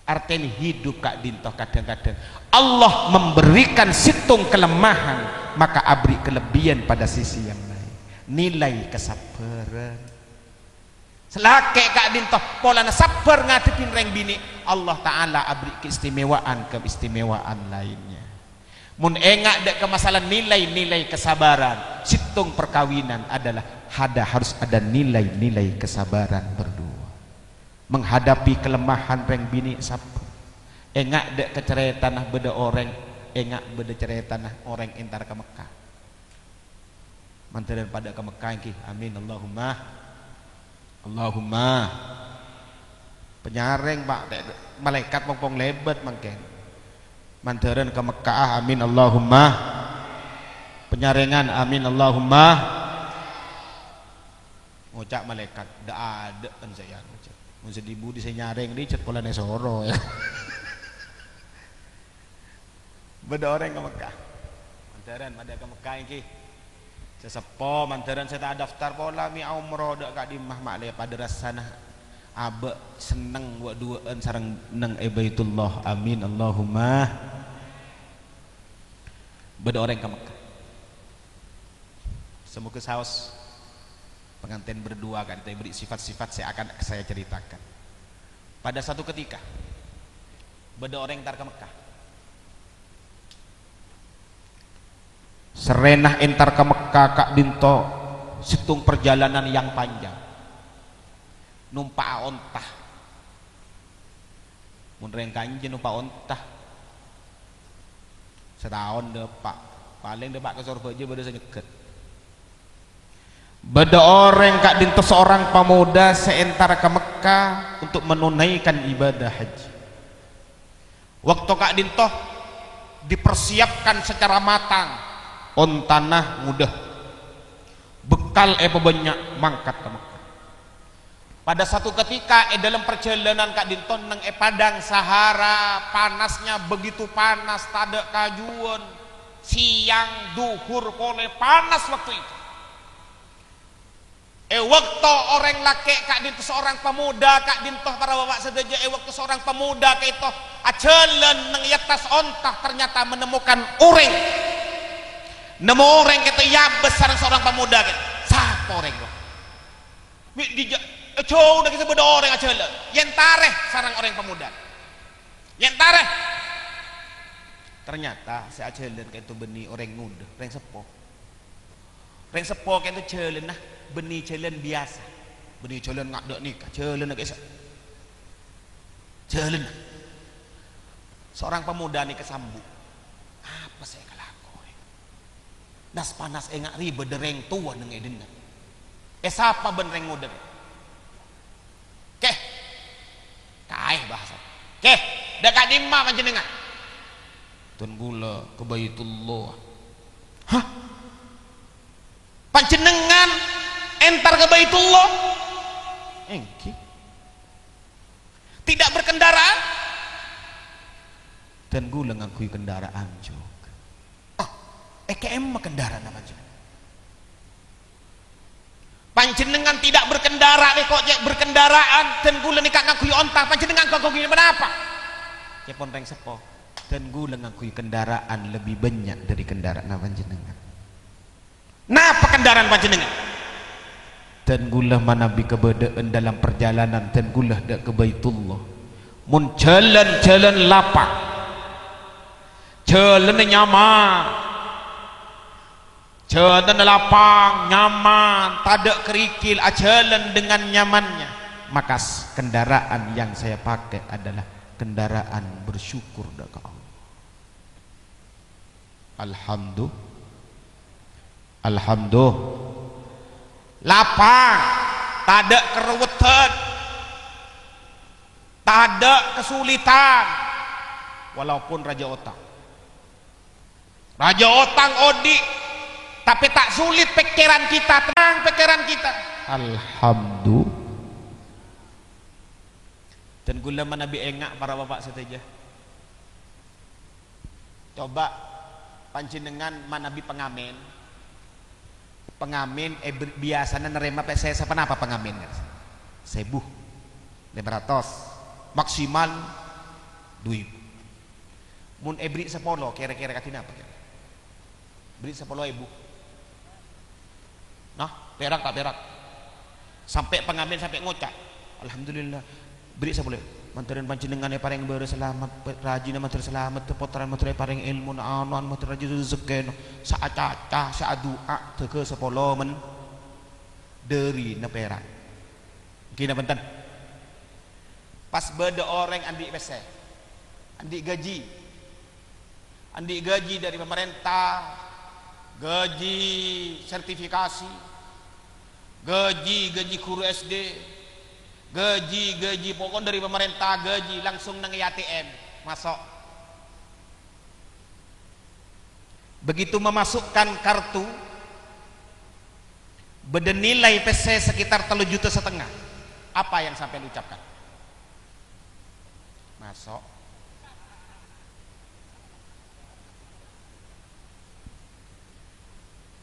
Artèna hidup ka'dinto kadhâng-kadhâng Allah memberikan sèttong kelemahan, maka aberri' kelebihan pada sisi yang lain. Nilai kesabaran. Sè lakè' ka'dinto polana sabbhâr ngadhebbhi rèng binè', Allah Ta'ala aberri' keistimewaan-keistimewaan lainnya. Mon enga' dâ' ka masalah nilai-nilai kesabaran, sèttong perkawinan adalah ada, harus ada nilai-nilai kesabaran berdua. Menghadapi kelemahan rèng binè' sabbhâr. Enga' dâ' ka carètana bâdâ orèng, enga' bâdâ carètana orèng entar ka Mekkah. Mandhârân padâ ka Mekkah èngghi. Amin, Allahumma. Allahumma. Panyarèng, Pak. Tè-, malaèkat pong-pong lèbât mangkèn. Mandhârân ka Mekkah, amin, Allahumma. Panyarèngan, amin, Allahumma. Ngoca' malaèkat, "Dâ', adâ'ân sè èyan," ngoca'. "Mon sè dhi-budhi sè nyarèng, dhi cè' polana èsoro, ya." Bâdâ orèng ka Mekkah. Mandhârân padâ ka Mekkah èngghi. Sè seppo mandhârân sè ta' daftar pola mè' umroh dâ' ka'dimma, ma' lè padâ rassana abâ' senneng wâ'-duwâ'ân sareng neng è Baitullah. Amin, Allahumma. Bâdâ orèng ka Mekkah. Semoga saos pengantin berdua ka'dinto èberri' sifat-sifat sè akan saya ceritakan. Pada satu ketika, bâdâ orèng entar ka Mekkah. Sarrèna entar ka Mekkah ka'dinto sèttong perjalanan yang panjang. Nompa'a onta. Mon rèng kanjeng nompa'a onta, sataon dâpa'. Palèng dâpa' ka Sorbhâjâ bâdâ sè nyegghât. Bâdâ orèng ka'dinto seorang pemuda sè entar ka Mekkah untuk menunaikan ibadah haji. Waktu ka'dinto dipersiapkan secara matang, ontana ngodâ, bekal èpabânnya' mangkat ka Mekkah. Pada satu ketika è dâlem parjhâlânan ka'dinto neng è padang Sahara, panasnya begitu panas, tadâ' kajuwân, siang, dhuhur, polè panas waktu itu. È bâkto orèng lakè' ka'dinto, seorang pemuda ka'dinto, para bapa' sadhâjâ, è bâkto seorang pemuda ka'dinto ajhâlân neng è attas onta, ternyata menemukan orèng. Nemmo orèng ka'dinto èabâs sareng seorang pemuda ka'dinto. Sapa orèng rowa? Mè' dhijâ, è jhâu dhâggi' sè bâdâ orèng ajhâlân. Èentarè sareng orèng pemuda. Èentarè. Ternyata sè ajhâlân ka'dinto bânnè orèng ngodâ, rèng seppo. Rèng seppo ka'dinto jhâlânna bânnè jhâlân biyasa. Bânnè jhâlân nga' dâ' nèka, jhâlânna ka'issa'. Jhâlânna. Seorang pemuda nèka sambu'. Apa sè èkalako rèya? Nas-panas enga' rèya bâdâ rèng towa neng è dhinna'. Èsapa bân rèng ngodâ rèya? "Kè." Kaè bahasa. "Kè, dâ' ka'dimma panjhennengngan?" Dân kaulâ ka Baitullah. Hah? Panjhennengngan entar ka Baitullah? Èngghi. Tidak berkendaraan? Dân kaulâ ngangghuy kendaraan jhughân. Ah, èkè'èmma kendaraanna panjhennengngan? Panjhennengngan tidak berkendara, nèko cè' berkendaraan, dân kaulâ nèka ngangghuy onta, panjhennengngan ngangghuy ponapa? Ca'èpon rèng seppo, dân kaulâ ngangghuy kendaraan lebih banyak dari kendaraanna panjhennengngan. Napa kendaraan panjhennengngan? Dân kaulâ manabi kabâdâ'ân dalam perjalanan, dân kaulâ dâ' ka Baitullah. Mon jhâlân, jhâlân lapang. Jhâlânna nyaman. Jhâlânna lapang, nyaman, tadâ' kerikil, ajhâlân dengan nyamannya. Maka s-, kendaraan yang saya pakai adalah kendaraan bersyukur dâ' ka Allah. Alhamdu-, Alhamdu-, lapang, tadâ' karoweddhân, tadâ' kasulitan, walaupun rajâ otang. Rajâ otang odi', tapè ta' sulit pèkkèran kita, tenang pèkkèran kita. Alhamdu-, Dân kaulâ manabi enga', para bapa' sadhâjâ. Coba panjhennengngan manabi pangamen. Pangamen è bri-, biyasana narèma pèssè saponapa pangamen? Sèbu. Lèma ratos. Maksimal du èbu. Mon èberri' sapolo, kèra-kèra kadhi napa, kèra? Berri' sapolo èbu. Nah, pèrak ta' pèrak? Sampè' pangamen sampè' ngoca', "Alhamdulillah, berri' sapolo èbu. Mandhârân panjhennengngan èparèng bârâ salamet, pe-, rajina mandhâr salamet, pottrana mandhâr èparèng èlmona, ano'an mandhâr rajâ rejekkèna, saacaca, saadu'a, dâgâ sapolo men-, dârina pèrak." Ghi napa bhunten? Pas bâdâ orèng andi' pèssè, andi' gaji, andi' gaji dâri pamarènta, gaji sertifikasi, gaji, gaji ghuru S D, gaji, gaji pokok dâri pamarènta, gaji langsung neng è A T M, maso'. Begitu memasukkan kartu, bâdâ nilai pèssè sekitar tello juta setengah. Apa yang sampèyan ucapkan? Maso'.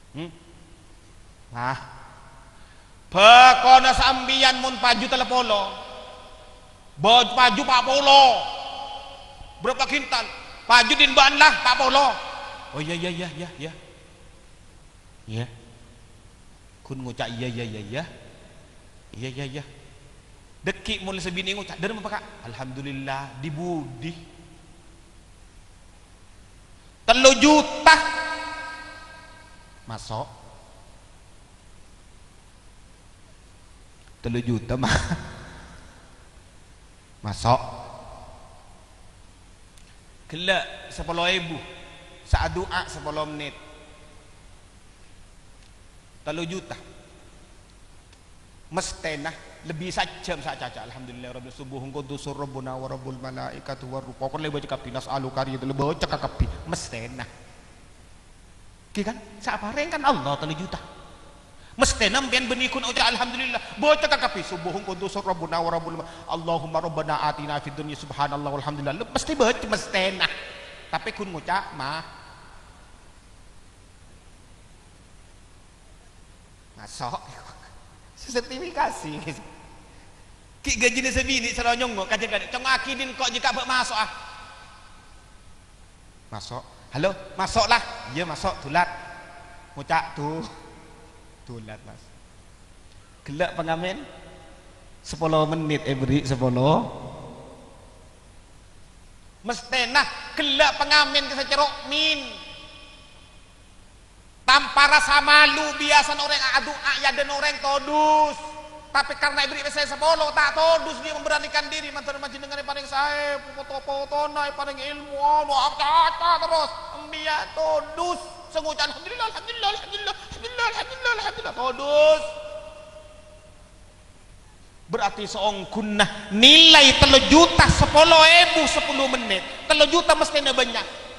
Hmm? Nah, bhâkona sampèyan mon paju tello polo, ba-, paju pa' polo, berapa kintal? Paju din bâ'na la pa' polo. Oh, iyâ, iyâ, iyâ, iyâ, iyâ. Iyâ. Ghun ngoca', "Iyâ, iyâ, iyâ, iyâ. Iyâ, iyâ, iyâ." Dâgghi' mon la sè binè' ngoca', "Dârâmma, Pak?" "Alhamdulillah, di-budi." Tello juta. Maso'. Tello juta, ma-, maso'. Ghellâ' sapolo èbu. Saadu'a sapolo mennit. Tello juta. Mesthèna lebbi sajjhâm saacaca. "Alhamdulillah, Rabbil subuhun qudusur Rabbuna wa Rabbul malaikatu war ruh." Pokokna la èbâca kabbhi, "Nas'aluka ridha," la èbâca kabbhi. Mesthèna. Ghi kan? Sè aparèng kan Allah tello juta. Mesthèna sampèyan bânnè ghun oca' "Alhamdulillah." Bâca kabbhi, "Subuhun qudusur Rabbuna wa Rabbul ma-, Allahumma Rabbana atina fid dunya," "Subhanallah, walhamdulillah." Lu mestè bâca, mesthèna. Tapè ghun ngoca', ma-, maso'. Sertifikasi. Ghi' gajina sè binè' sè lo nyongngo', kajâ-kajâ. Congngowaghi din ko' jhâ' ka bâ' maso'a. Maso'. "Halo, maso' la." "Iyâ, maso', dulat." Ngoca' du-, dulat, Mas. Ghellâ' pangamen sapolo mennit èberri' sapolo. Mesthèna ghellâ' pangamen ka sè cè' ro'min. Tanpa rasa malu, biyasana orèng adu'a è adâ'na orèng todus. Tapè karna èberri' pèssè sapolo, ta' todus dia memberanikan diri, mandhâr panjhennengngan èparèng saè, poto-potona èparèng èlmo, anu, acaca terros. Embiya todus. Sè ngoca', "Alhamdulillah, alhamdulillah, alhamdulillah, alhamdulillah, alhamdulillah, alhamdulillah." Todus. Berarti saongghuna nilai tello juta sapolo èbu sapolo mennit. Tello juta mesthèna bânnya'.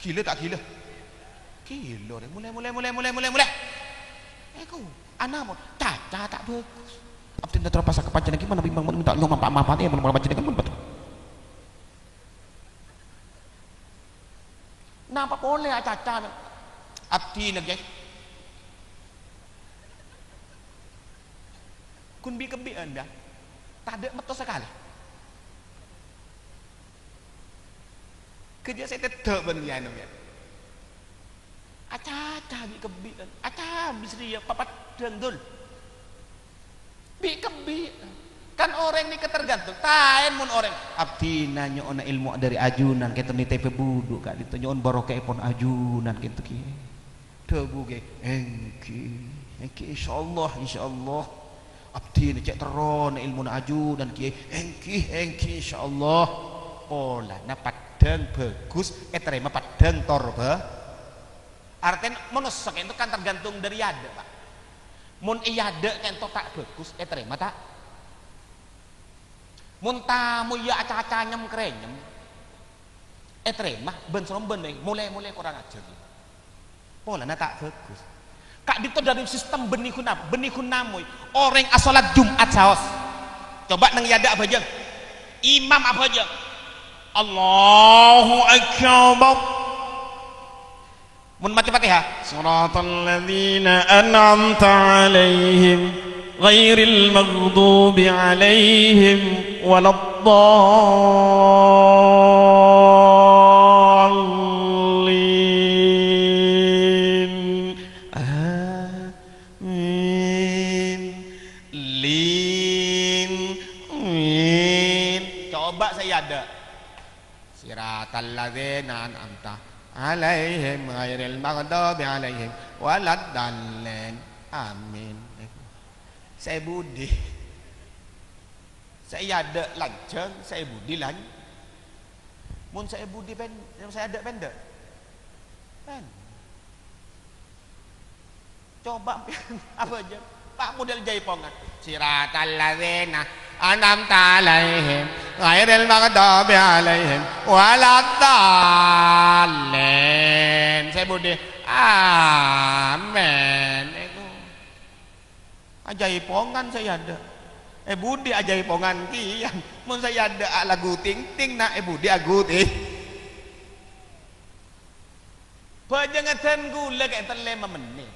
Ghilâ ta' ghilâ? Ghilâ, rè. Molè, molè, molè, molè, molè, molè. Èko, anapa? Caca ta' bhâghus. Abdhina terro pasaka panjhennengngan ghi' manabi mangkèn ta' nyoma pa-, mapatè, mon panjhennengngan mon pat-, napa polè acaca? Abdhina, ghi. Ghun bi'-kebbi'ân, dah. Tadâ' metto sakalè. Ghâjâ sè tèdâ' bân yâ, nom, yâ. Acaca bi'-kebbi'ân. Aca abis rèya papaddhâng, Dul. Bi'-kebbi'ân. Kan orèng nèka tergantung. Taèn mon orèng, "Abdhina nyo'ona èlmo dhâri ajunan, kènto nitèpè budhu ka'dinto, nyo'on barokahèpon ajunan kènto, Kèyaè." Dhâbu, Kèyaè, "Èngghi, èngghi, insyaallah, insyaallah. Abdhina cè' terrona èlmona ajunan, Kèyaè. Èngghi, èngghi, insyaallah." Polana paddhâng bhâghus, ètarèma paddhâng tor bhâ-, artèna manossa kènto kan tergantung dhâri adâ', Pak. Mon è adâ' kènto ta' bhâghus, ètarèma ta'? Mon tamoy yâ acaca nyem-krènyem, ètarèma bân-sarombân, "Molè, molè, korang ajhâr." Polana ta' bhâghus. Ka'dinto dhâri sistem bânnè ghun ap-, bânnè ghun namoy. Orèng asholat Jum'at saos. Coba neng è adâ' abhâjâng. Imam abhâjâng. Allahu Akbar. Mon maca Fatihah, "Shiratal ladzina an'amta 'alaihim, ghairil maghdubi 'alaihim waladdallin. Amin. Lin. Amin." Coba sè è adâ'. "Shiratal ladzina an'amta 'alaihim ghairil maghdubi 'alaihim waladdallin. Amin." Sè è budi? Sè è adâ' lanjhâng, sè è budi lan-, mon sè è budi pen-, sè è adâ' pendek? Pen-, Coba abhâjâng, Pak, model jaipongan. "Shiratal ladzina an'amta 'alaihim, ghairil maghdubi 'alaihim waladdallin." Sè budi? Amin. Iku ajaipongan sè è adâ'. È budi ajaipongan kèya. Mon sè è adâ' a lagu ting-ting, na', è budi agu ting-, Bhâjângnga dân ghulâ kèng tellèma mennit.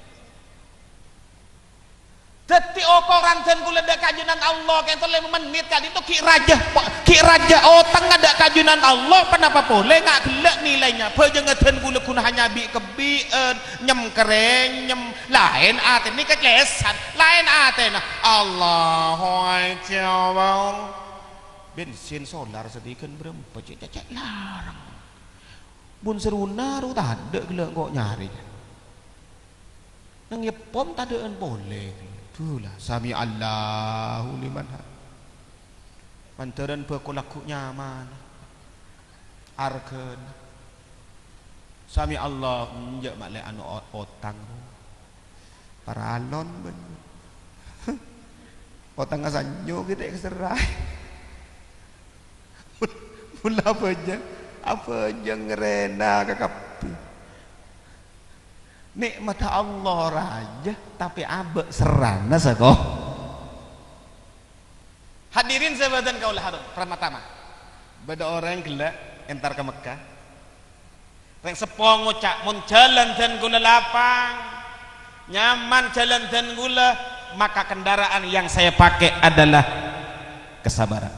Dhâddhi, okoran dân ghulâ dâ' ka Junjungan Allah kèng tellèma mennit ka'dinto ghi' rajâ, ghi' rajâ otangnga dâ' ka Junjungan Allah, ponapa polè nga' ghellâ' nilaina? Bhâjângnga dân ghulâ ghun hanya bi'-kebbi'ân, nyem-karènyem, laèn atèna kacèsan, laèn atèna. Allahu Akbar. Bensin solar sadhikèn bârâmpa, cè', cè', cè' larang. Mon sè rona ro tadâ' ghellâ' engko' nyarè. Neng èpon tadâ'ân polè. Dhu la, "Sami'allahu liman ha-," mandhârân bhâko lagghu' nyamana. Arghâna. "Sami'allah," enjâ' ma'lè anu o-, otang. Paralon, bân. Otangnga sanyo ghi' ta' èkaserraè. Mon la abhâjâng, abhâjâng ngarèna ka kabbhi. Nè'matta Allah rajâ, tapè abâ' serrana sako. Hadirin sè bâdhân kaulâ hormat, pertama, bâdâ orèng ghellâ' entar ka Mekkah. Rèng seppo ngoca', "Mon jhâlân dân ghulâ lapang, nyaman jhâlân dân ghulâ, maka kendaraan yang saya pakai adalah kesabaran."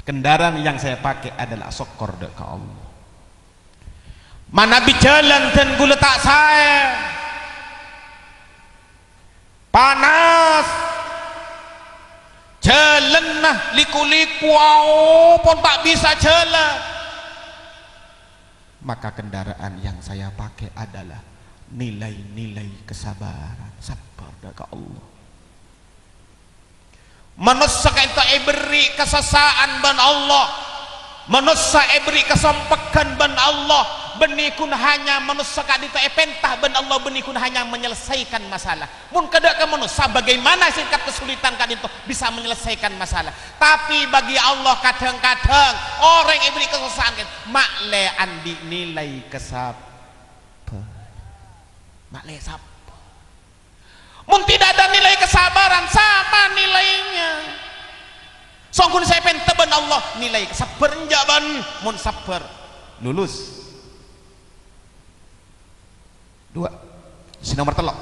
Kendaraan yang saya pakai adalah sokkor dâ' ka Allah. Manabi jhâlân dân ghulâ ta' saè, panas, jhâlânna liku-liku, aopon ta' bisa jhâlân, maka kendaraan yang saya pakai adalah nilai-nilai kesabaran, sabbhâr dâ' ka Allah. Manossa ka'dinto èberri' kasossa'an bân Allah. Manossa èberri' kasompegghân bân Allah. Bânnè ghun hanya manossa ka'dinto èpènta bân Allah, bânnè ghun hanya menyelesaikan masalah. Mon kadâ' ka manossa, bagaimana tingkat kesulitan ka'dinto bisa menyelesaikan masalah. Tapè bagi Allah, kadhâng-kadhâng orèng èberri' kasossa'an ka'dinto ma'lè andi' nilai kasabbhâr. Ma'lè sabbhâr. Mon tidak ada nilai kesabaran, sapa nilainya? Songghuna sè èpènta bân Allah, nilai sabbhâr enjâ' bân, mon sabbhâr, lulus. Dua. Sè nomer tello'.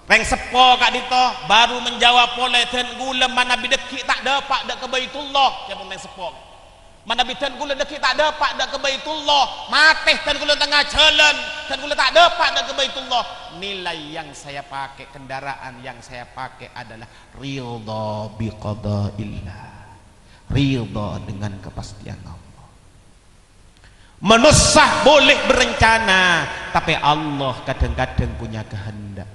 Rèng seppo ka'dinto bhuru menjawab polè, "Dân kaulâ manabi dhâggi' ta' dâpa' dâ' ka Baitullah," ca'èpon rèng seppo. "Manabi dân kaulâ dhâggi' ta' dâpa' dâ' ka Baitullah, matè dân kaulâ tengnga jhâlân, dân kaulâ ta' dâpa' dâ' ka Baitullah, nilai yang saya pakai, kendaraan yang saya pakai adalah ridha bi qada'illah." Ridha dengan kepastian Allah. Manossa boleh berencana, tapè Allah kadhâng-kadhâng punya kehendak.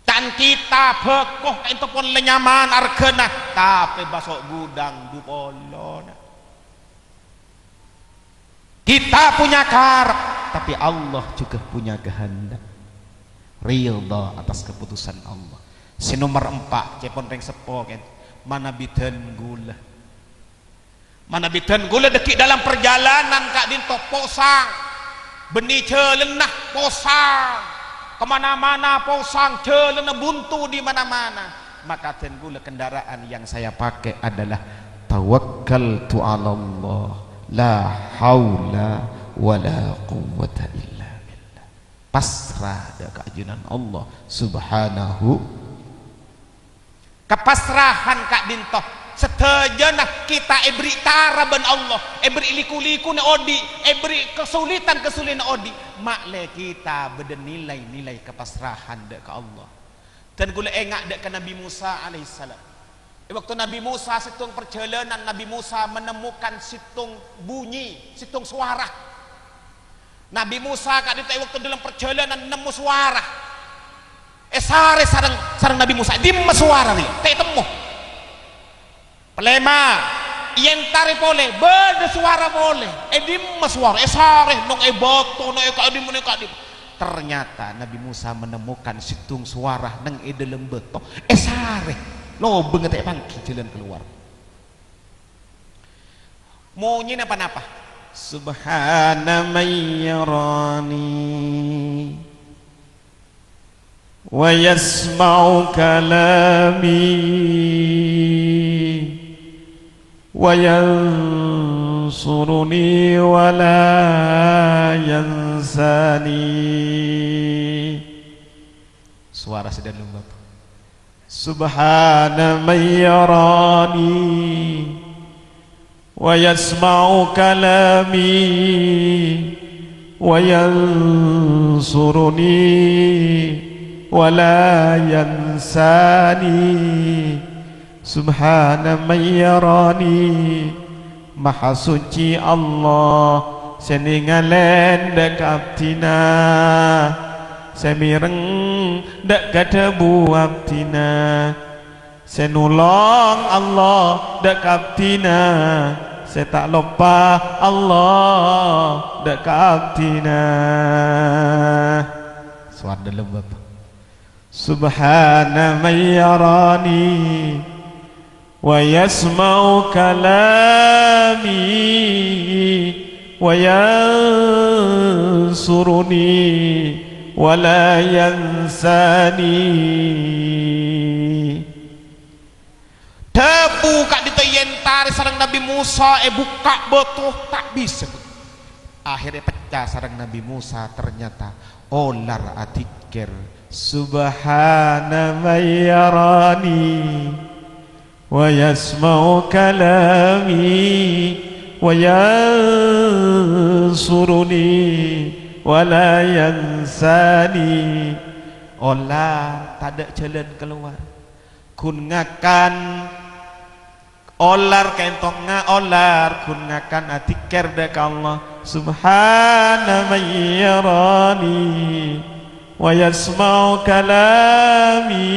Can kita bhâko ka'dinto pon la nyaman arghâna, tapè baso' ghudhâng du polona. Kita punya karep, tapè Allah juga punya kehendak. Ridha atas keputusan Allah. Sè nomer empa', ca'èpon rèng seppo, kan, manabi dân kaulâ. Manabi dân kaulâ dhâggi' dalam perjalanan ka'dinto posang, bânnè jhâlânna posang, ka mana-mana posang, jhâlânna buntu di mana-mana, maka dân kaulâ kendaraan yang saya pakai adalah tawakkaltu 'alallah, la haula wala quwwata illa billah. Pasra dâ' ka ajunan Allah Subhanahu. Kapasrahan ka'dinto, sadhâjâna kita èberri' tara bân Allah, èberri' liku-likuna odi', èberri' kasulitan-kasulitanna odi', ma'lè kita bâdâ nilai-nilai kapasrahan dâ' ka Allah. Dân kaulâ enga' dâ' ka Nabi Musa alaihissalam. È bâkto Nabi Musa sèttong parjhâlânan, Nabi Musa menemukan sèttong bunyi, sèttong sowara. Nabi Musa ka'dinto è bâkto dâlem parjhâlânan nemmo sowara. Èsarè sareng, sareng Nabi Musa, "Dimma sowara rèya? Ta' ètemmo." Palèma', èentarè polè, bâdâ sowara polè. "È dimma sowara?" Èsarè, neng è bâto, neng è ka'dimma, neng è ka'dimma. Ternyata Nabi Musa menemukan sèttong sowara neng è dâlem bâto. Èsarè, lobângnga ta' èpangghi jhâlân kalowar. Monyèna ponapa? "Subhana man yarani wa yasma'u kalami wa yansuruni wa la yansani." Sowara sè dâlem bâto. "Subhana man yarani wa yasma'u kalami wa yansuruni wa la yansani. Subhana man yarani." Maha suci Allah sè nèngalè dâ' ka abdhina, sè mèreng dâ' ka dhâbu abdhina. Sè nolong Allah dâ' ka abdhina, sè ta' loppa Allah dâ' ka abdhina. Sowara dâlem, Bapa. Subhana man yarani wa yasma'u kalami wa yansuruni wa la yansani. Dhâbu ka'dinto èentarè sareng Nabbhi Musa, èbukka' bâto, ta' bisa. Akhèrra èpecca sareng Nabbhi Musa, ternyata olar adzikkèr, "Subhana man yarani wa yasma'u kalami wa yansuruni wa la yansani." Olar tadâ' jhâlân kalowar. Ghun ngakan olar ka'dinto nga-, olar ghun ngakan adzikkèr dâ' ka Allah. Subhana man yarani wa yasma'u kalami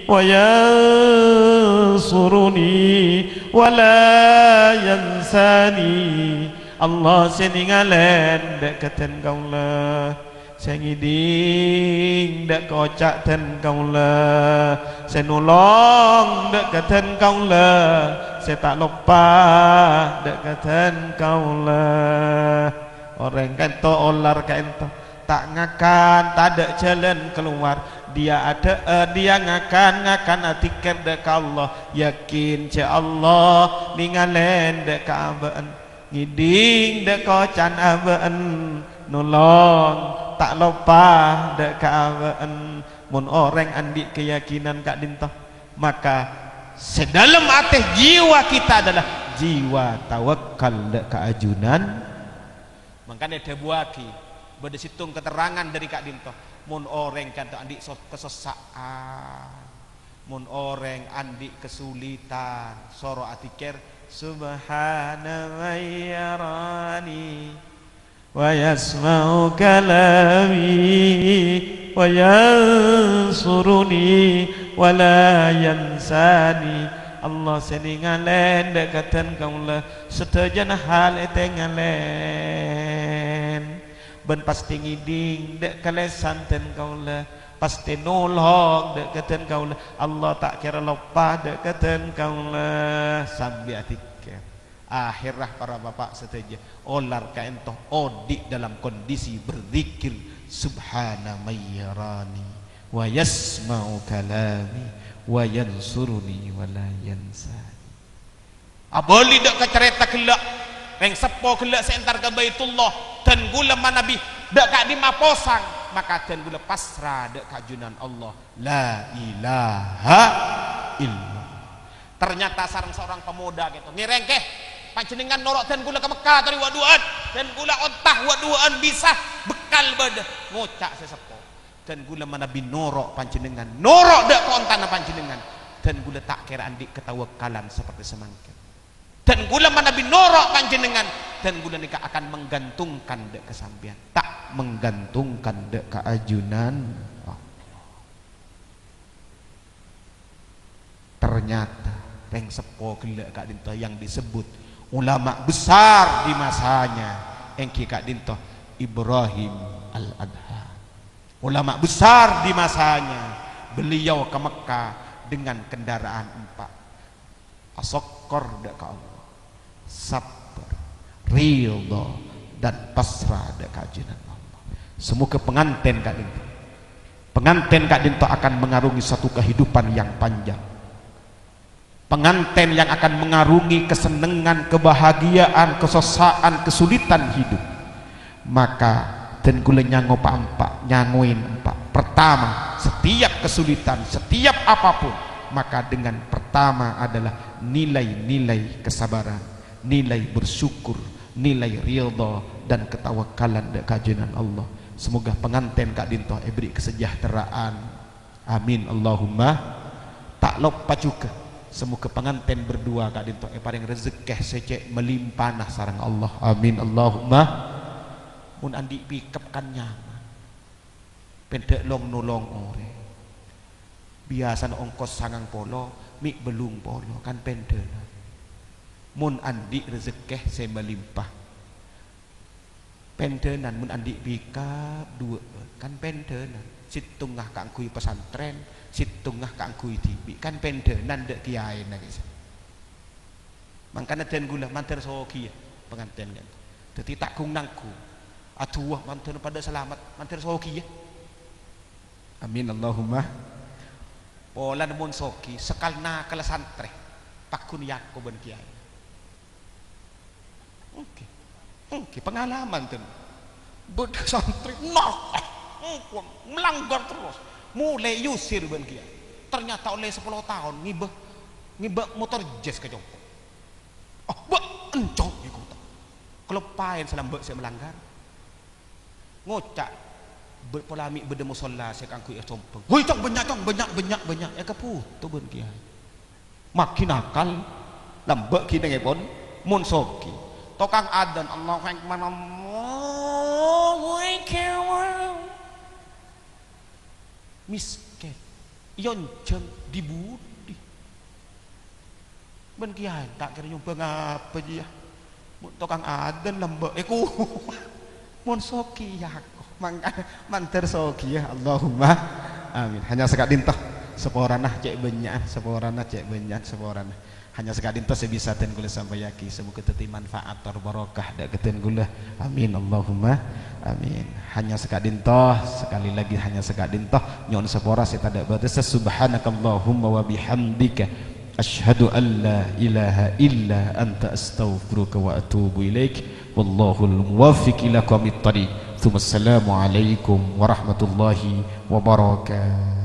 wa yansuruni wa la yansani. Allah sè nèngalè dâ' ka dân kaulâ. Sè ngèdhing dâ' ka oca' dân kaulâ, sè nolong dâ' ka dân kaulâ, sè ta' loppa dâ' ka dân kaulâ. Orèng ka'dinto olar ka'dinto, ta' ngakan, tadâ' jhâlân kalowar. Dia adâ-, eh, dia ngakan, ngakan adzikkèr dâ' ka Allah. Yakin jhâ' Allah nèngalè dâ' ka abâ'na. Ngèdhing dâ' ka oca'na abâ'na, Nolong, ta' loppa dâ' ka abâ'na. Mon orèng andi' keyakinan ka'dinto, maka sè dâlem atè jiwa kita adalah jiwa tawakkal dâ' ka ajunan. Mangkana èdhâbuwâghi, bâdâ sèttong katerrangan dâri ka'dinto, mon orèng ka'dinto andi' so-, kasossa'an, mon orèng andi' kasulitan, soro adzikir, "Subhana man yarani wa yasma'u kalami wa yansuruni wa la yansani." Allah sè nèngalè dâ' ka dân kaulâ, sadhâjâna hal ètèngalè. Bân pastè ngèdhing dâ' ka lèsan dân kaulâ, pastè nolong dâ' ka dân kaulâ. Allah ta' kèra loppa dâ' ka dân kaulâ. Sambi adzikir. Akhèrra, para bapa' sadhâjâ, olar ka'dinto odi' dalam kondisi berzikir, "Subhana man yarani, wa yasma'u kalami, wa yansuruni, wa la yansani." Abâli dâ' ka carèta ghellâ', rèng seppo ghellâ' sè entar ka Baitullah, dân ghulâ manabi dâ' ka'dimma posang, maka dân ghulâ pasra dâ' ka ajunan Allah. La ilaha illallah. Ternyata sareng seorang pemuda gitu. "Ngèrèng, Kè, panjhennengngan noro' dân ghulâ ka Mekkah atau wa-duwâ'ân. Dân ghulâ ontah wa-duwâ'ân bisa, bekal bâdâ." Ngoca' sè seppo, "Dân ghulâ manabi noro' panjhennengngan, noro' dâ' ka ontana panjhennengngan, dân ghulâ ta' kèra andi' katawakkalan seperti samangkèn. Dân ghulâ manabi noro' panjhennengngan, dân ghulâ nèka akan menggantungkan dâ' ka sampèyan, ta' menggantungkan dâ' ka ajunan Allah." Ternyata rèng seppo ghellâ' ka'dinto yang disebut ulama besar di masanya èngghi ka'dinto Ibrahim Al-Adham. Ulama besar di masanya, beliau ke Mekah dengan kendaraan empat. Asokkor dâ' ka Allah, sabbhâr, ridha, dan pasra dâ' ka ajunan Allah. Semoga pengantin ka'dinto, pengantin ka'dinto akan mengarungi satu kehidupan yang panjang. Pengantin yang akan mengarungi kesenangan, kebahagiaan, kesossa'an, kesulitan hidup. Maka dân ghulâ nyango pa-, empa', nyangoè empa'. Pertama, setiap kesulitan, setiap apapun, maka dengan pertama adalah nilai-nilai kesabaran, nilai bersyukur, nilai ridha dan ketawakkalan dâ' ka ajunan Allah. Semoga pengantin ka'dinto èberri' kesejahteraan. Amin, Allahumma. Ta' loppa juga, semoga pengantin berdua ka'dinto èparèng rejekkè sè cè' malimpana sareng Allah. Amin, Allahumma. Mon andi' pickup kan nyaman. Pènḍâ' long-nolong orèng. Biyasana ongkos sangang polo, mè' bâllung polo, kan pènḍânan. Mon andi' rejekkè sè malimpa, pènḍânan. Mon andi' pickup duwâ'ân, kan pènḍânan. Sèttongnga kaangghuy pesantren, sèttongnga kaangghuy dhibi', kan pènḍânan dâ' kèyaèna, guys. Mangkana dân ghulâ mandhâr sogiyâ, panganten kan. Dhâddhi ta' gung-nanggung. Adu'a mandhâr paḍâ salamet, mandhâr sogiyâ. Amin, Allahumma. Polana mon sogi, sakal nakalla santrè, pagghun èako bân kèyaè. Èngghi. Èngghi, pengalaman, ten. Bâḍâ santrè nakal, melanggar terros. Molè èusir bân kèyaè. Ternyata ollè sapolo taon ngibâ, ngibâ motor jazz ka compo'. Ah, bâ', enco' èkoto'. Kaloppaèn sè lambâ' sè melanggar. Ngoca', bâ-, pola mè' bâḍâ mosolla sè kaangghuy èsombhâng. "Woi, Cong, bânnya', Cong, bânnya', bânnya', bânnya'." Èkabhuto bân kèyaè. Maghi nakal, lambâ' ghi' nèngèpon, mon sogi. Tokang adzan, "Allahu Akbar, Allahu Akbar." Mèskèn. Èyonjhâng ḍi-buḍi. Bân kèyaè ta' kèra nyombhâng apa jiyâ. Mon tokang adzan lambâ' èko. Mon sogi èako. Mangkana mandhâr sogiyâ. Allahumma amin. Hanya saka'ḍinto. Saporana cè' bânnya'an, saporana cè' bânnya'an, saporana. Hanya saka'ḍinto sè bisa dân ghulâ sampayaghi. Semoga dhâddhi manfaat tor barokah ḍâ' ka dân ghulâ. Amin, Allahumma amin. Hanya saka'ḍinto, sekali lagi hanya saka'ḍinto. Nyo'on sapora sè taḍâ' bâtessa. Subhanakallahumma wa bihamdika. Asyhadu an la ilaha illa anta, astaghfiruka wa atubu ilaik. Wallahul muwaffiq ila aqwamit thariq. Tsummassalamualaikum warahmatullahi wabarakatuh.